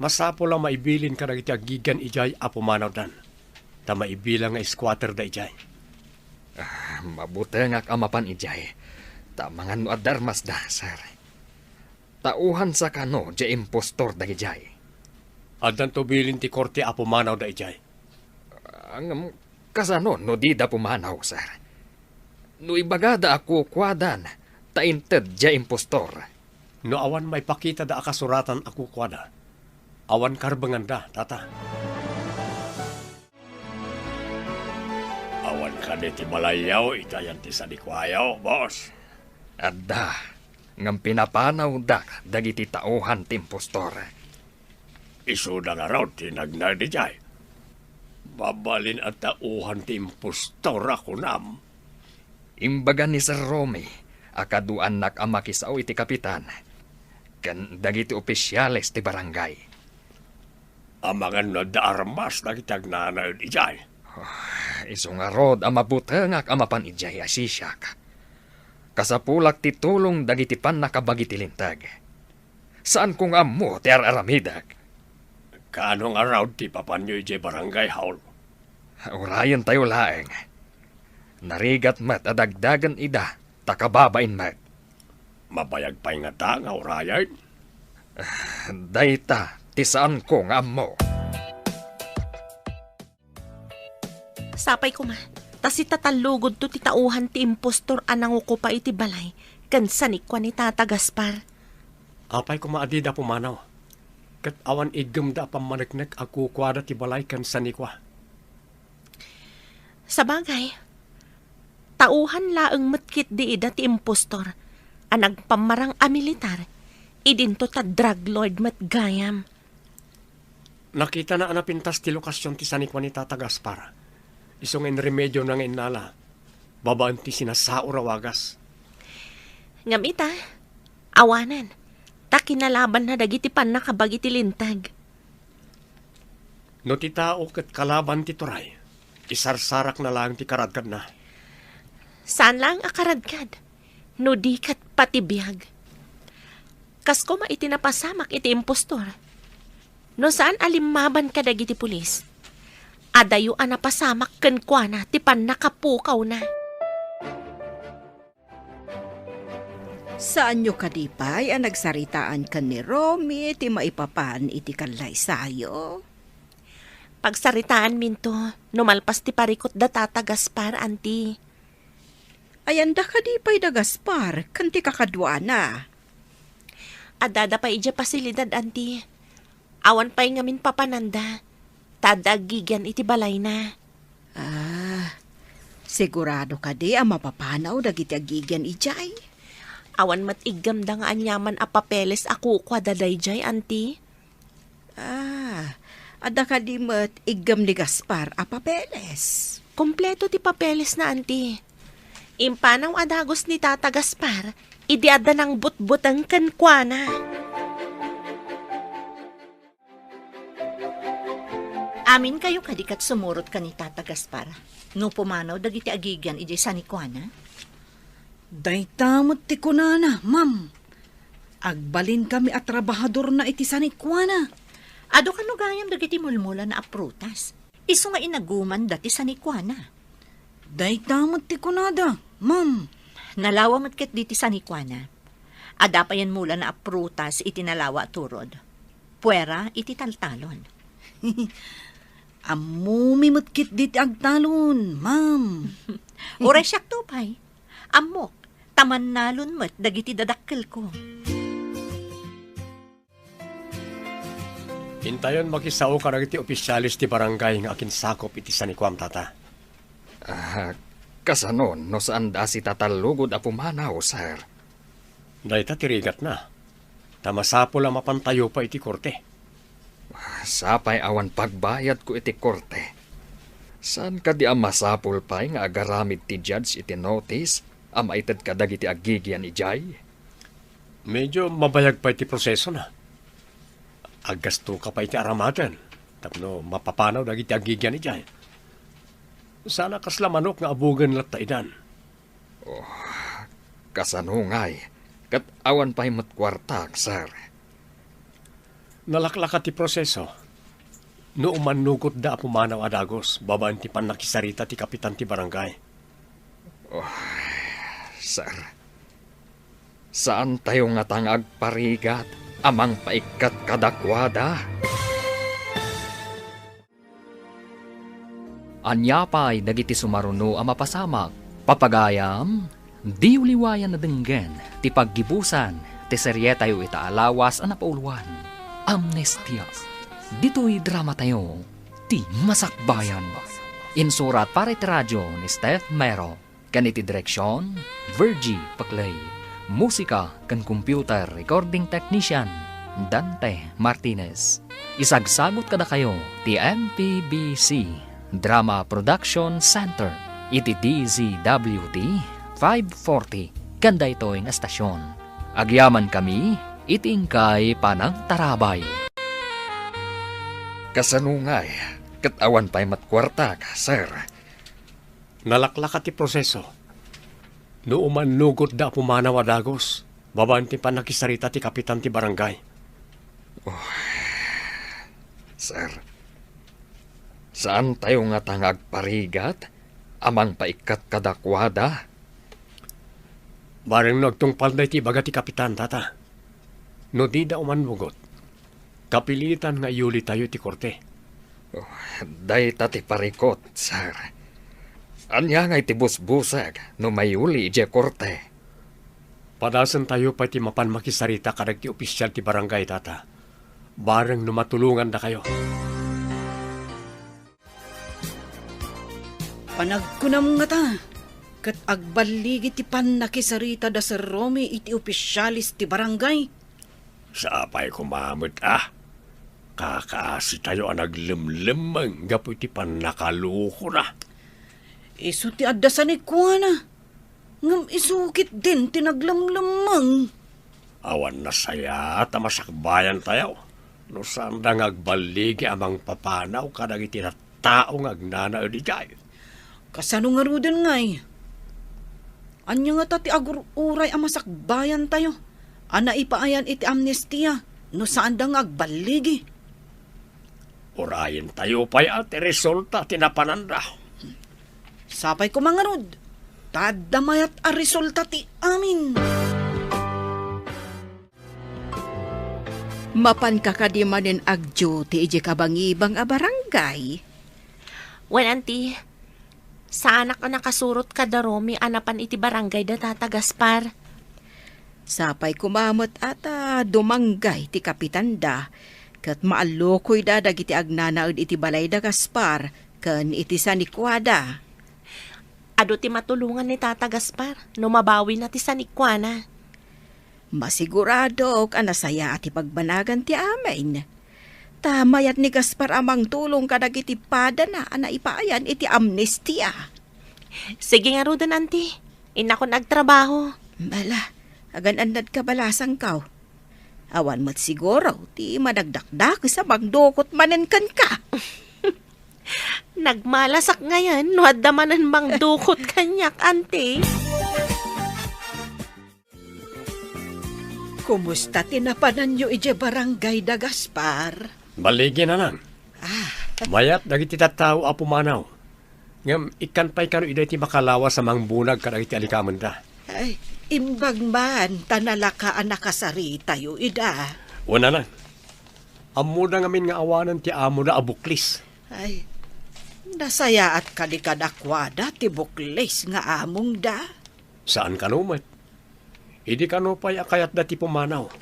masapul a maibilin kadagiti agigan idiay a pumanawdan, ta maibilang nga squatter da idiay. Ah, mabutengak a mapan idiay, ta amangan no adda armasda, sir. Tauhansa kano diay impostor dagidiay? Addanto bilin ti korte a pumanawda idiay. Ah, ngem kasano no dida pumanaw, sir? No ibagada a kukuadan, ta inted diay impostor. No awan maipakitada a kasuratan a kukuada, awan karbenganda, tata. Awan kadi ti balayyo iti ayan ti sanikuayo, boss? Adda, ngem pinapanawda dagiti tauhan ti impostor. Isuda ngarud ti nagnaed idiay. Mabalin a tauhan ti impostor a kunam. Imbaga ni Sir Romy a kaduaannak a makisao iti kapitan ken dagiti opisiales ti barangay. Amangan no adda armas dagiti agnanaed idiay. Ah, isu ngarud a mabutengak a mapan idiay a sisiak. Kasapulak ti tulong dagiti pannakabagi ti linteg. Saanko nga ammo ti ar-aramidek. Kaano ngarud ti papanyo idiay barangay hall? Urayentayo laeng. Narigat met a dagdagen ida ta kababain met. Mabayag pay ngata nga urayen? Dayta ti saanko nga ammo. Sapay koma, ta sitatallugodto ti tauhan ti impostor a nangokupa iti balay ken sanikua ni Tata Gaspar. Apay koma a dida pumanaw, ket awan iggemda a pammaneknek a kukuada ti balay ken sanikua. Sabagay, tauhan laeng met ketdi ida ti impostor a nagpammarang a militar, idinto ta drug lord met gayam. Nakitana a napintas ti lokasion ti sanikua ni Tata Gaspar. Isu nga inremediona nga innala, babaen ti sinasaor a wagas. Ngem ita, awanen, ta kinalabanna dagiti pannakabagi ti linteg. No ti tao ket kalaban ti turay, isarsarakna laeng ti karadkadna. Saan laeng a karadkad, no di ket pati biag. Kas koma iti napasamak iti impostor. No saan a limmaban kadagiti pulis, adayo a napasamak kenkuana ti pannakapukawna. Saanyo kadi pay a nagsaritaan ken ni Romy ti maipapan iti kallaysayo? Pagsaritaanminto no malpas ti parikut da Tata Gaspar, Anti. Ayanda kadi pay da Gaspar ken ti kakaduana? Addada pay idiay pasilidad, Anti. Awan pay ngamin papananda, ta adda agigian iti balayna. Ah, sigurado kadi a mapapanaw dagiti agigian idiay? Awan met iggemda nga aniaman a papeles a kukuada daydiay, Anti. Ah, adda kadi met iggem ni Gaspar a papeles? Kompleto ti papelesna, Anti. Impanaw a dagus ni Tata Gaspar idi adda nangbutbuteng kenkuana. Aminkayo kadi ket sumurot ken ni Tata Gaspar no pumanaw dagiti agigian idiay sanikuana? Dayta met ti kunana, ma'am. Agbalinkami a trabahadorna iti sanikuana. Adu kano gayam dagiti mulmulana a prutas. Isu nga inagumanda ti sanikuana. Dayta met ti kunada, ma'am. Nalawa met ketdi ti sanikuana. Adda payen mulana a prutas iti nalawa a turod. Puera iti taltalon. Ammomi met ketdi ti agtalon, ma'am. Uray siakto pay. Ammok, ta mannalon met dagiti dadakkelko. Intayon makisao kadagiti ofisiales ti barangay nga akinsakop iti sanikuam, tata. Ah, kasano no saanda a sitatallugod a pumanaw, sir? Dayta ti rigatna. Ta masapul a mapantayo pay iti korte. Sapay awan pagbayadko iti korte. Saan kadi a masapul pay nga agaramid ti judge iti notice a maited kadagiti agigian idiay? Medyo mabayag pay ti prosesona. Aggastoka pay iti aramaten tapno mapapanaw dagiti agigian idiay. Saan a kasla manok nga abugen latta idan. Oh, kasano ngay? Ket awan pay met kuartak, sir. Nalaklaka ti proseso. No umannugotda a pumanaw a dagus babaen ti pannakisarita ti kapitan ti barangay. Oh, sir. Saantayo ngata nga agparigat a mangpaikkat kadakuada? Ania pay dagiti sumaruno a mapasamak? Papagayam, diyo liwayan a denggen ti paggibusan ti serietayo ita a lawas a napauloan, Amnestia. Ditoy dramatayo, ti Masakbayan. Insurat para iti radio ni Steph Mero. Ken iti direksion, Virgie Paclay. Musika ken computer recording technician, Dante Martinez. Isagsagut kadakayo ti M P B C Drama Production Center iti D Z W T five forty ken daytoy nga estasion. Agyamankami iti inkay panangtarabay. Kasano ngay? Ket awan pay met kuartak, sir. Nalaklaka ti proseso. No umannugotda a pumanaw a dagus, babaen ti pannakisarita ti kapitan ti barangay. Oh, sir, saantayo ngata nga agparigat a mangpaikkat kadakuada? Bareng no agtungpalda iti ibaga ti kapitan, tata. No dida umannugot, kapilitan nga iyulitayo iti korte. Oh, dayta ti parikut, sir. Ania ngay ti busbusek no mayuli idiay korte? Padasentayo pay ti mapan makisarita kadagiti ofisial ti barangay, tata. Bareng no matulongandakayo. Panagkunam ngata, ket agballigi ti pannakisarita da Sir Romy iti ofisiales ti barangay. Sapay koma met a kakaasitayo a naglemlemmeng gapu iti pannakalokona. Isu ti adda sanikuana, ngem isu ketdin ti naglemlemmeng. Awan nasayaat a masakbayantayo no saanda nga agballigi a mangpapanaw kadagiti tattao nga agnanaed idiay. Kasano ngaruden ngay? Ania ngata ti agur-uray a masakbayantayo a naipaayan iti amnestia no saanda nga agballigi? Urayentayo pay a ti resulta ti napananda. Sapay koma ngarud, ta adda mayat a resulta ti amin. Mapanka kadi manen ag-duty idiay kabangibang a barangay? Wen, anti, saanak a nakasurot kada Romy a napan iti barangay da Tata Gaspar. Sapay koma met a ta dumanggay ti kapitanda, ket maallukoyda dagiti agnanaed iti balay da Gaspar ken iti sanikuada. Adu ti matulongan ni Tata Gaspar no mabawina ti sanikuana. Masiguradok a nasayaat ti pagbanagan ti amin. Ta mayat ni Gaspar a mangtulong kadagiti padana a naipaayan iti amnestia. Sige ngaruden, anti. Innakon agtrabaho. Bala, agan-annadka balasangko. Awan met siguro ti madakdakdakes a mangdukot manen kenka. Nagmalasak ngayen no adda manen mangdukot kaniak, anti. Kumusta ti napananyo idiay barangay da Gaspar? Balligi, nanang. Ah. Mayat dagiti tattao a pumanaw. Ngem ikkan pay kano ida iti makalawas a mangbunag kadagiti alikamenda. Ay, imbag man ta nalaka a nakasaritayo ida. Wen, nanang. Ammoda ngamin nga awanen ti amoda a buklis. Ay, nasayaat kadi kadakuada ti buklis nga amongda? Saan kano met. Idi kano pay a kayatda ti pumanaw,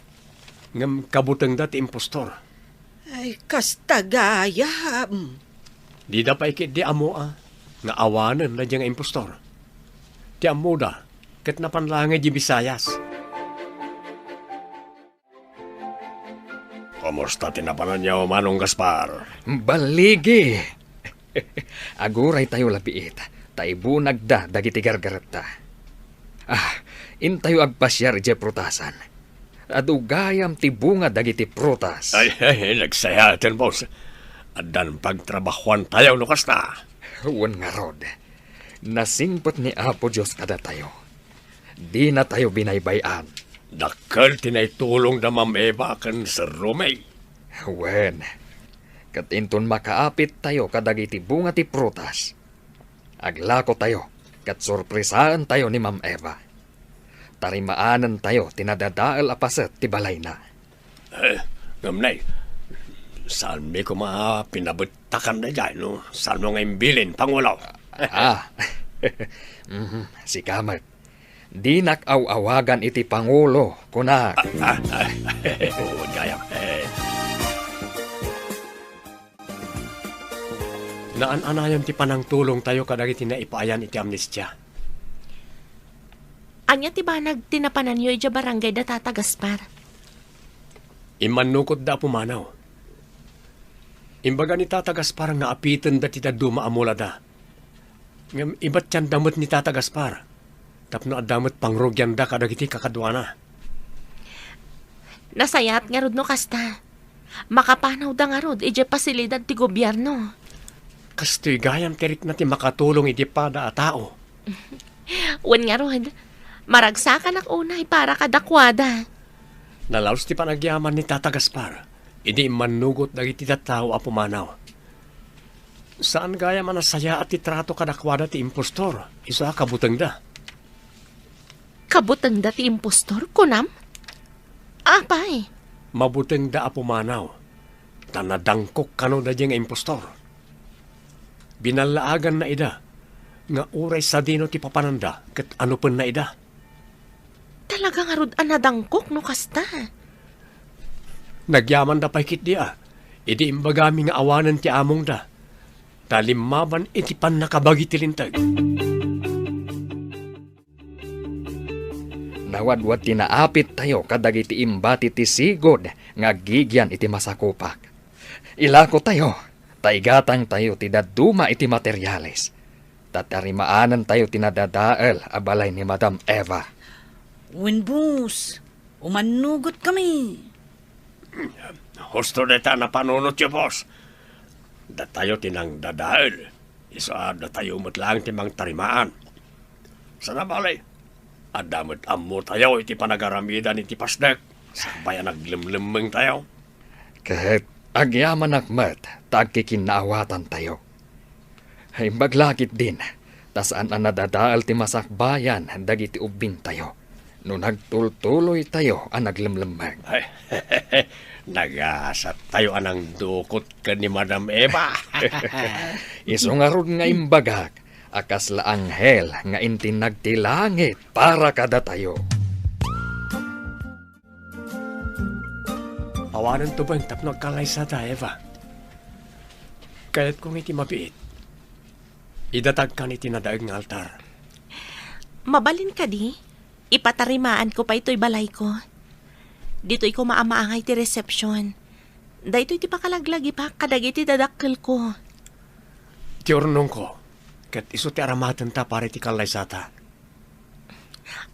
ngem kabutengda ti impostor. Ay, kasta gayam. Dida pay ketdi ammoa nga awanen daydiay nga impostor. Ti ammoda, ket napan laeng idiay Visayas. Kumusta ti napananyo, Manong Gaspar? Balligi! Aguraytayo labiit, ta ibunagda dagiti gargaretta. Ah, intayo agpasiar idiay prutasan. Adu gayam ti bunga dagiti prutas. Ay, ay, nagsayaaten, boss. Addan pagtrabahuantayo no kasta. Wen ngarud, nasingpet ni Apo Dios kadatayo. Dinatayo binaybay-an. Dakkel ti naitulong da Ma'am Eva ken Sir Romeo. Wen, ket inton makaapittayo kadagiti bunga ti prutas, aglakotayo ket sorpresaentayo ni Ma'am Eva. Tarimaanentayo ti nadadael a paset ti balayna. Eh, ngem nay, saanmi koma a pinabettakan daydiay, no? Saanmo nga imbilin, Pangulo? Ah. Mhm, sika met. Dinak aw-awagan iti Pangulo, kunak. Ah, ah, ah. Oo, gayam. Eh. Naan-anayon ti panangtulongtayo kadagiti naipaayan iti amnestia. Ania ti banag ti napananyo idiay barangay da Tata Gaspar? Immannukotda a pumanaw. Imbaga ni Tata Gaspar nga apitenda ti dadduma a mulada. Ngem ibatianda met ni Tata Gaspar tapno adda met pangrugianda kadagiti kakaduana. Nasayaat ngarud no kasta. Makapanawda ngarud idiay pasilidad ti gobierno. Kastoy gayam ti rikna ti makatulong iti pada a tao. Wen ngarud, maragsakanak unay para kadakuada. Nalaus ti panagyaman ni Tata Gaspar idi immannugot dagiti tattao a pumanaw. Saan gayam a nasayaat ti trato kadakuada ti impostor, isu a kabutengda. Kabutengda ti impostor, kunam? Apay? Mabutengda a pumanaw, ta nadangkok kano daydiay nga impostor. Binallaaganna ida nga uray sadino ti papananda ket anupenna ida. Talaga ngarud a nadangkok no kasta. Nagyamanda pay ketdi a, idi imbagami nga awanen ti amongda, ta limmaban iti pannakabagi ti linteg. Nawadwad ti naapittayo kadagiti imbati ti sigud nga aggigian iti masakupak. Ilakotayo, ta igatangtayo ti dadduma iti materiales, ta tarimaanentayo ti nadadael a balay ni Madam Eva. Wen, boss, umannugotkami. Husto dayta a napanunotyo, boss. Datayo ti nangdadael. Isu a datayo met laeng ti mangtarimaan. Sana bale, adda met ammotayo iti panagaramidan iti pasdek, sakbay a naglemlemmengtayo. Ket agyamanak met ta agkikinnaawatantayo. Imbag la ketdin, ta saan a nadadael ti masakbayan dagiti ubbingtayo no nagtultuloytayo a naglemlemmeng. Ay, nagasattayo a nangdukot ken ni Madam Eva. Isu ngarud nga imbagak a kasla anghel nga intinnag ti langit para kadatayo. Awanen tubeng tapno agkallaysata, Eva. Kayatko nga iti mabiit, idatagkan iti nadaeg nga altar. Mabalin kadi? Ipatarimaanko pay toy balayko. Ditoy koma a maangay ti resepsion. Daytoy ti pakalaglagipak kadagiti dadakkelko. Ti urnongko, ket isu ti aramatenta para iti kallaysata.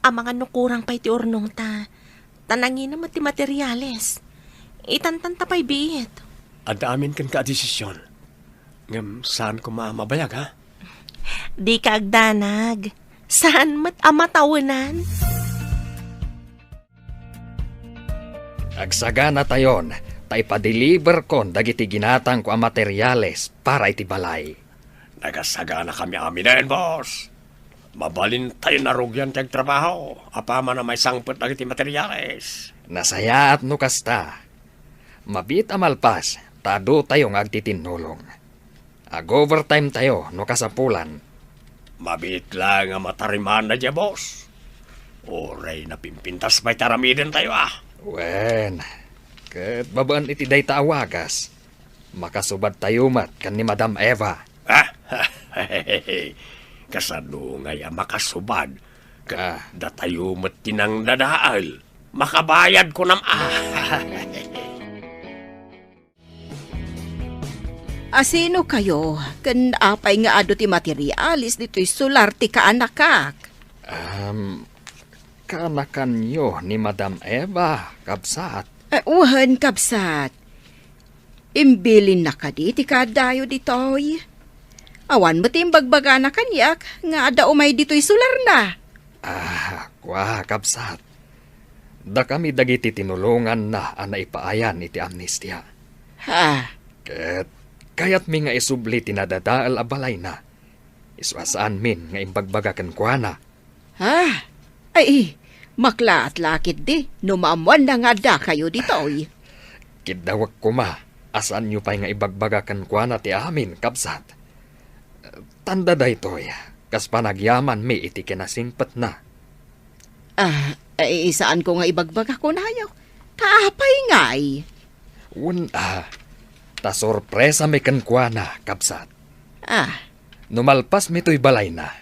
Amangan no kurang pay ti urnongta, ta nangina met ti materiales. Itantanta pay biit. Adda amin kenka a desisyon. Ngem saan koma a mabayag, ha? Dika agdanag. Saan met a matawenan? Agsaganatayon, ta ipadeliberkon dagiti ginatangko a materiales para iti balay. Nagasaganakami aminen, boss. Mabalintayo narugian ti agtrabaho, apaman a maisangpet dagiti materiales. Nasayaat no kasta. Mabiit a malpas, ta adu tayo nga agtitinnulong. Ag-overtime tayo no kasapulan. Mabiit la nga matarimaanna diay boss. Uray napimpintas pay ti aramiden tayo, ah. Wen, ket babaen iti dayta a wagas, makasubad tayo met ken ni Madam Eva. Ah, kasano ngay a makasubad? Ket Ah. datayo met ti nangdadael. Makabayad kunam, ah. Asino kayo? Ken apay nga adu ti materialis ditoy solar ti kaanakak? Um, kaanakanyo ni Madam Eva, kabsat? Eh, wen, kabsat. Imbilinna kadi ti kaadayo ditoy? Awan met imbagbagana kaniak nga adda umay ditoy solarna. Ah, kua, kabsat. Dakami dagiti tinulonganna a naipaayan iti amnestia. Ha? Ket kayatmi nga isubli ti nadadael a balayna. Isu a saanmin nga imbagbaga kenkuana. Ha? Ay, maklaat la ketdi no maammoanna nga addakayo ditoy. Kiddawek koma a saanyo pay nga ibagbaga kenkuana ti amin, kabsat. Tanda daytoy, kas panagyamanmi iti kinasingpetna. Ah, eh, saanko nga ibagbaga kunayo. Ta apay ngay? Wen, ah, ta sorpresami kenkuana, kabsat. Ah. No malpasmi toy balayna,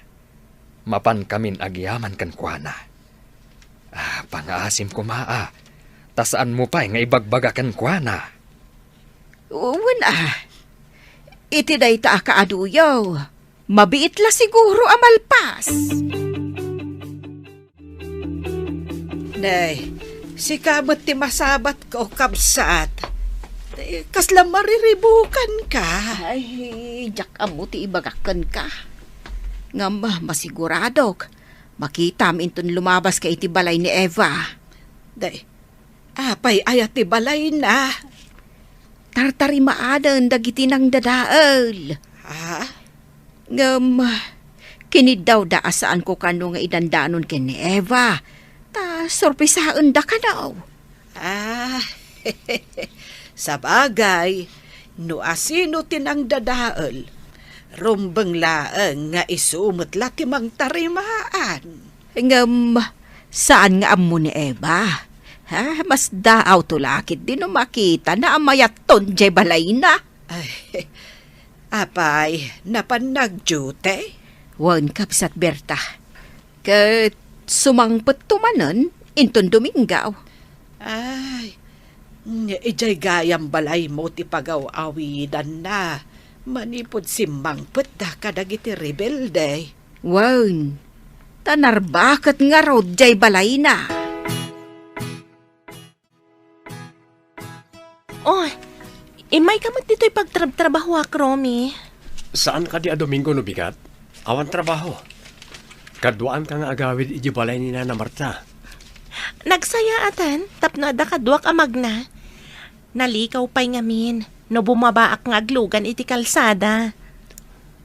mapankamin agyaman kenkuana. Ah, pangaasim koma, ah, ta saanmo pay nga ibagbaga kenkuana. Wen, ah. Iti dayta a kaaduyo, mabiit la siguro a malpas. Nay, sika met ti masabatko, kabsat. Eh, kasla mariribukanka. Ay, diak ammo ti ibagak kenka. Ngem masiguradok, makitam inton lumabaska iti balay ni Eva. Day, apay aya ti balayna? Tartarimaanen dagiti nangdadael. Ha? Ngem, kiniddawda a saanko kano nga idandanon ken ni Eva, ta sorpresaenda kano. Ah, sabagay, no asino ti nangdadael, rumbeng laeng nga isu met la ti mangtarimaan. Ngem, saan nga ammo ni Eva? Ha, masdaawto la ketdi no makitana a mayatton diay balayna. Ay, apay, napan nagdiute? Wen, kabsat Berta. Ket sumangpetto manen inton Domingo. Ay, idiay gayam balaymo ti pagaw-awidanna manipud simmangpetda kadagiti rebelde. Wen, ta narbaket ngarud diay balayna. Oh, immayka met ditoy pagtrabtrabahoak, Romy. Saan kadi a Domingo no bigat? Awan trabaho. Kaduaanka nga agawid idiay balay ni Nana Marta. Nagsayaaten tapno adda kaduak a magna. Nalikaw pay ngamin no bumabaak nga aglugan iti kalsada.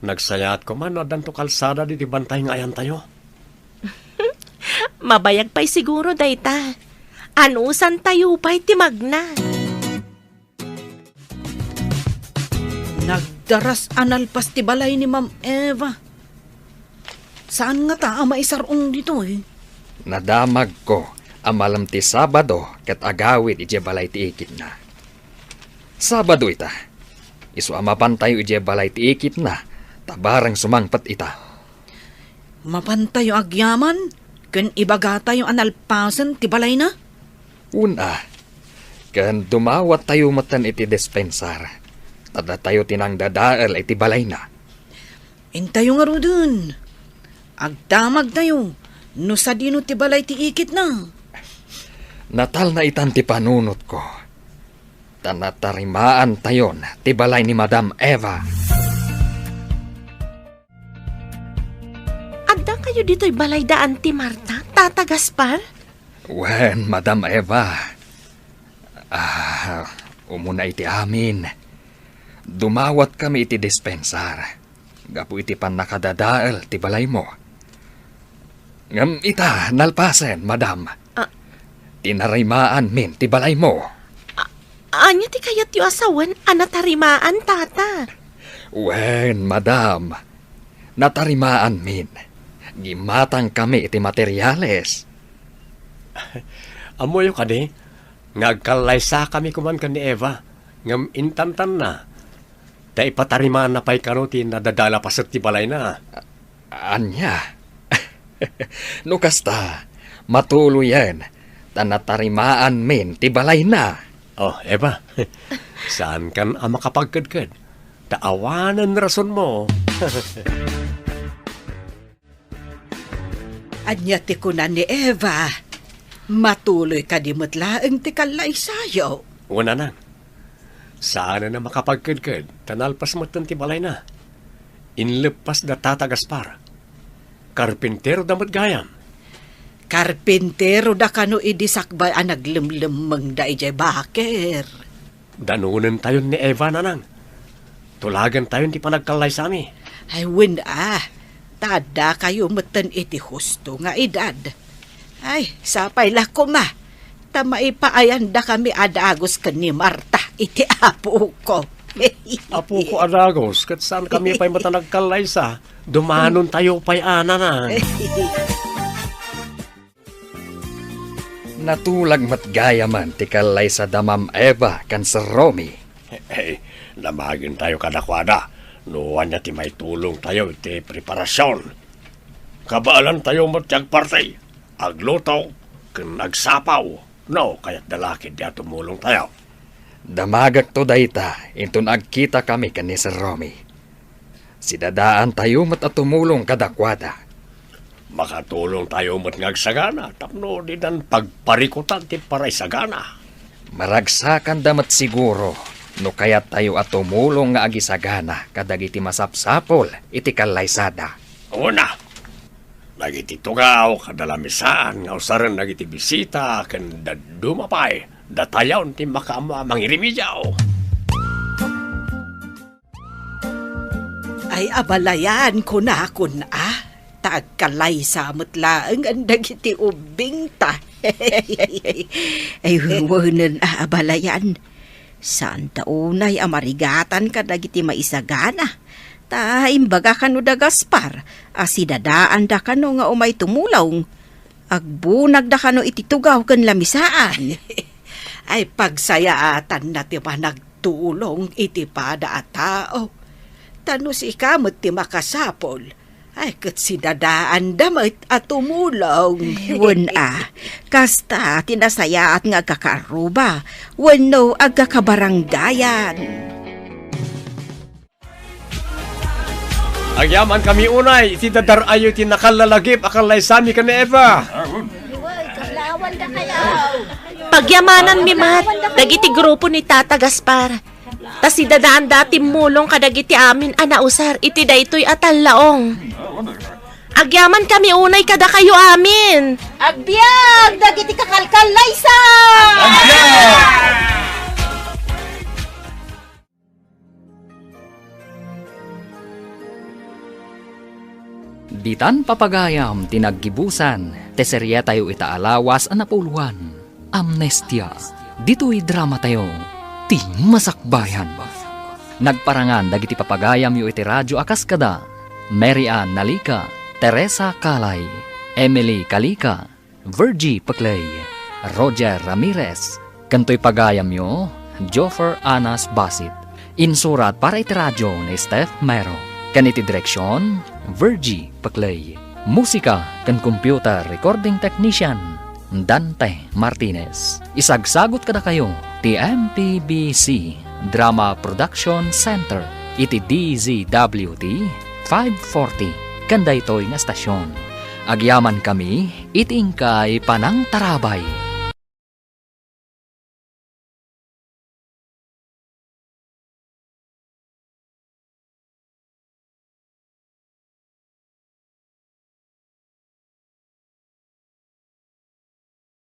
Nagsayaat koma no addanto kalsada ditoy bantay nga ayantayo. Mabayag pay siguro dayta. Anusantayo pay ti magna. Nagdaras a nalpas ti balay ni Ma'am Eva. Saan ngata a maisar-ong ditoy? Nadamagko a malem ti Sabado ket agawid idiay balay ti ikitna. Sabado ita. Isu a mapantayo idiay balay ti ikitna, ta bareng sumangpet ita. Mapantayo agyaman ken ibagatayo a nalpasen ti balayna? Wen a, ken dumawattayo metten iti dispensar, ta datayo ti nangdadael iti balayna. Intayo ngaruden. Agdamagtayo no sadino ti balay ti ikitna. Natalna itan ti panunotko, ta natarimaantayon ti balay ni Madam Eva. Adda kayo ditoy balay da Auntie Marta, Tata Gaspar? Wen, Madam Eva. Ah, umuna iti amin, dumawatkami iti dispensar gapu iti pannakadadael ti balaymo. Ngem ita, nalpasen, Madam. Ah. Tinarimaanmin ti balaymo. Ah, Ania ti kayatyo a sawen a natarimaan, Tata? Wen, madam. Natarimaanmin. Gimmatangkami iti materiales. Ammoyo kadi nga agkallaysakami koman ken ni Eva, ngem intantanna, ta ipatarimaanna pay kano ti nadadala paset ti balayna. Ania? No kasta, matuloyen, ta natarimaanmin ti balayna. Oh, Eva, saankan a makapagkedked, ta awanen rasonmo. Ania ti kuna ni Eva? Matuloy kadi met laeng ti kallaysayo? Wen, Nanang. Saanen a makapagkedked, ta nalpas metten ti balayna. Inleppas da Tata Gaspar. Karpintero da met gayam. Karpintero da kano idi sakbay a naglemlemmeng da idiay baker. Danonentayon ni Eva, Nanang. Tulagentayon ti panagkallaysami. Ay, wen a, ta addakayo metten iti husto nga edad. Ay, sapay la koma, ta maipaayandakami a dagus ken ni Marta iti apoko. Apoko a dagus, ket saankami pay met a nagkallaysa. Dumanontayo pay, Nanang. Natulag met gayamen ti kallaysa da Ma'am Eva ken Sir Romy. Hey, damagentayo kadakuada no ania ti maitulongtayo iti preparasion. Kabaelantayo met ti agparti, agluto, ken agsapaw, no kayatda la ketdi a tumulongtayo. Damagekto dayta inton agkitakami ken ni Sir Romy. Sidadaantayo met a tumulong kadakuada. Makatulongtayo met nga agsagana tapno didan pagparikutan ti paraisagana. Maragsakanda met siguro no kayattayo a tumulong nga agisagana kadagiti masapsapul iti kallaysada. Una, dagiti tugaw kada lamisaan nga usaren dagiti bisita ken dadduma pay, datayon ti makaammo a mangiremediaw. Ay, abalayan, kunakon a, ta agkalaysa met laeng dagiti ubbingta. Ay, wenen a, abalayan. Saanta unay a marigatan kadagiti maisagana. Ta imbaga kano da Gaspar a sidadaanda kano nga umay tumulong. Agbunagda kano iti tugaw ken lamisaan. Ay, pagsayaatanna ti panagtulong iti pada a tao. Ta no sika met ti makasapul, ay, ket sidadaanda met a tumulong. Wen a, kasta ti nasayaat nga agkakaarruba wenno agkakabarangayan. Agyamankami unay iti dadar-ayo iti nakallalagip a kallaysami ken ni Eva. Pagyamananmi met dagiti grupo ni Tata Gaspar, ta sidadaanda a timmulong kadagiti amin a nausar iti daytoy a tallaong. Agyamankami unay kadakayo amin. Agbiag dagiti kakalkallaysa! Ditan papagayam ti naggibusan ti serietayo ita a lawas a napuloan, Amnestia. Ditoy dramatayo, ti masakbayan. Nagparangan dagiti papagayamyo iti radio a kas kada Mary Ann Nalica, Teresa Calay, Emily Calica, Virgie Peclay, Roger Ramirez, ken toy pagayamyo, Joffer Anas Basit. Insurat para iti radio ni Steph Mero, ken iti direksion, Virgie Peclay. Musika ken computer recording technician, Dante Martinez. Isagsagut kadakayo ti M P B C Drama Production Center iti D Z W T five forty ken daytoy nga estasion. Agyamankami iti inkay panangtarabay.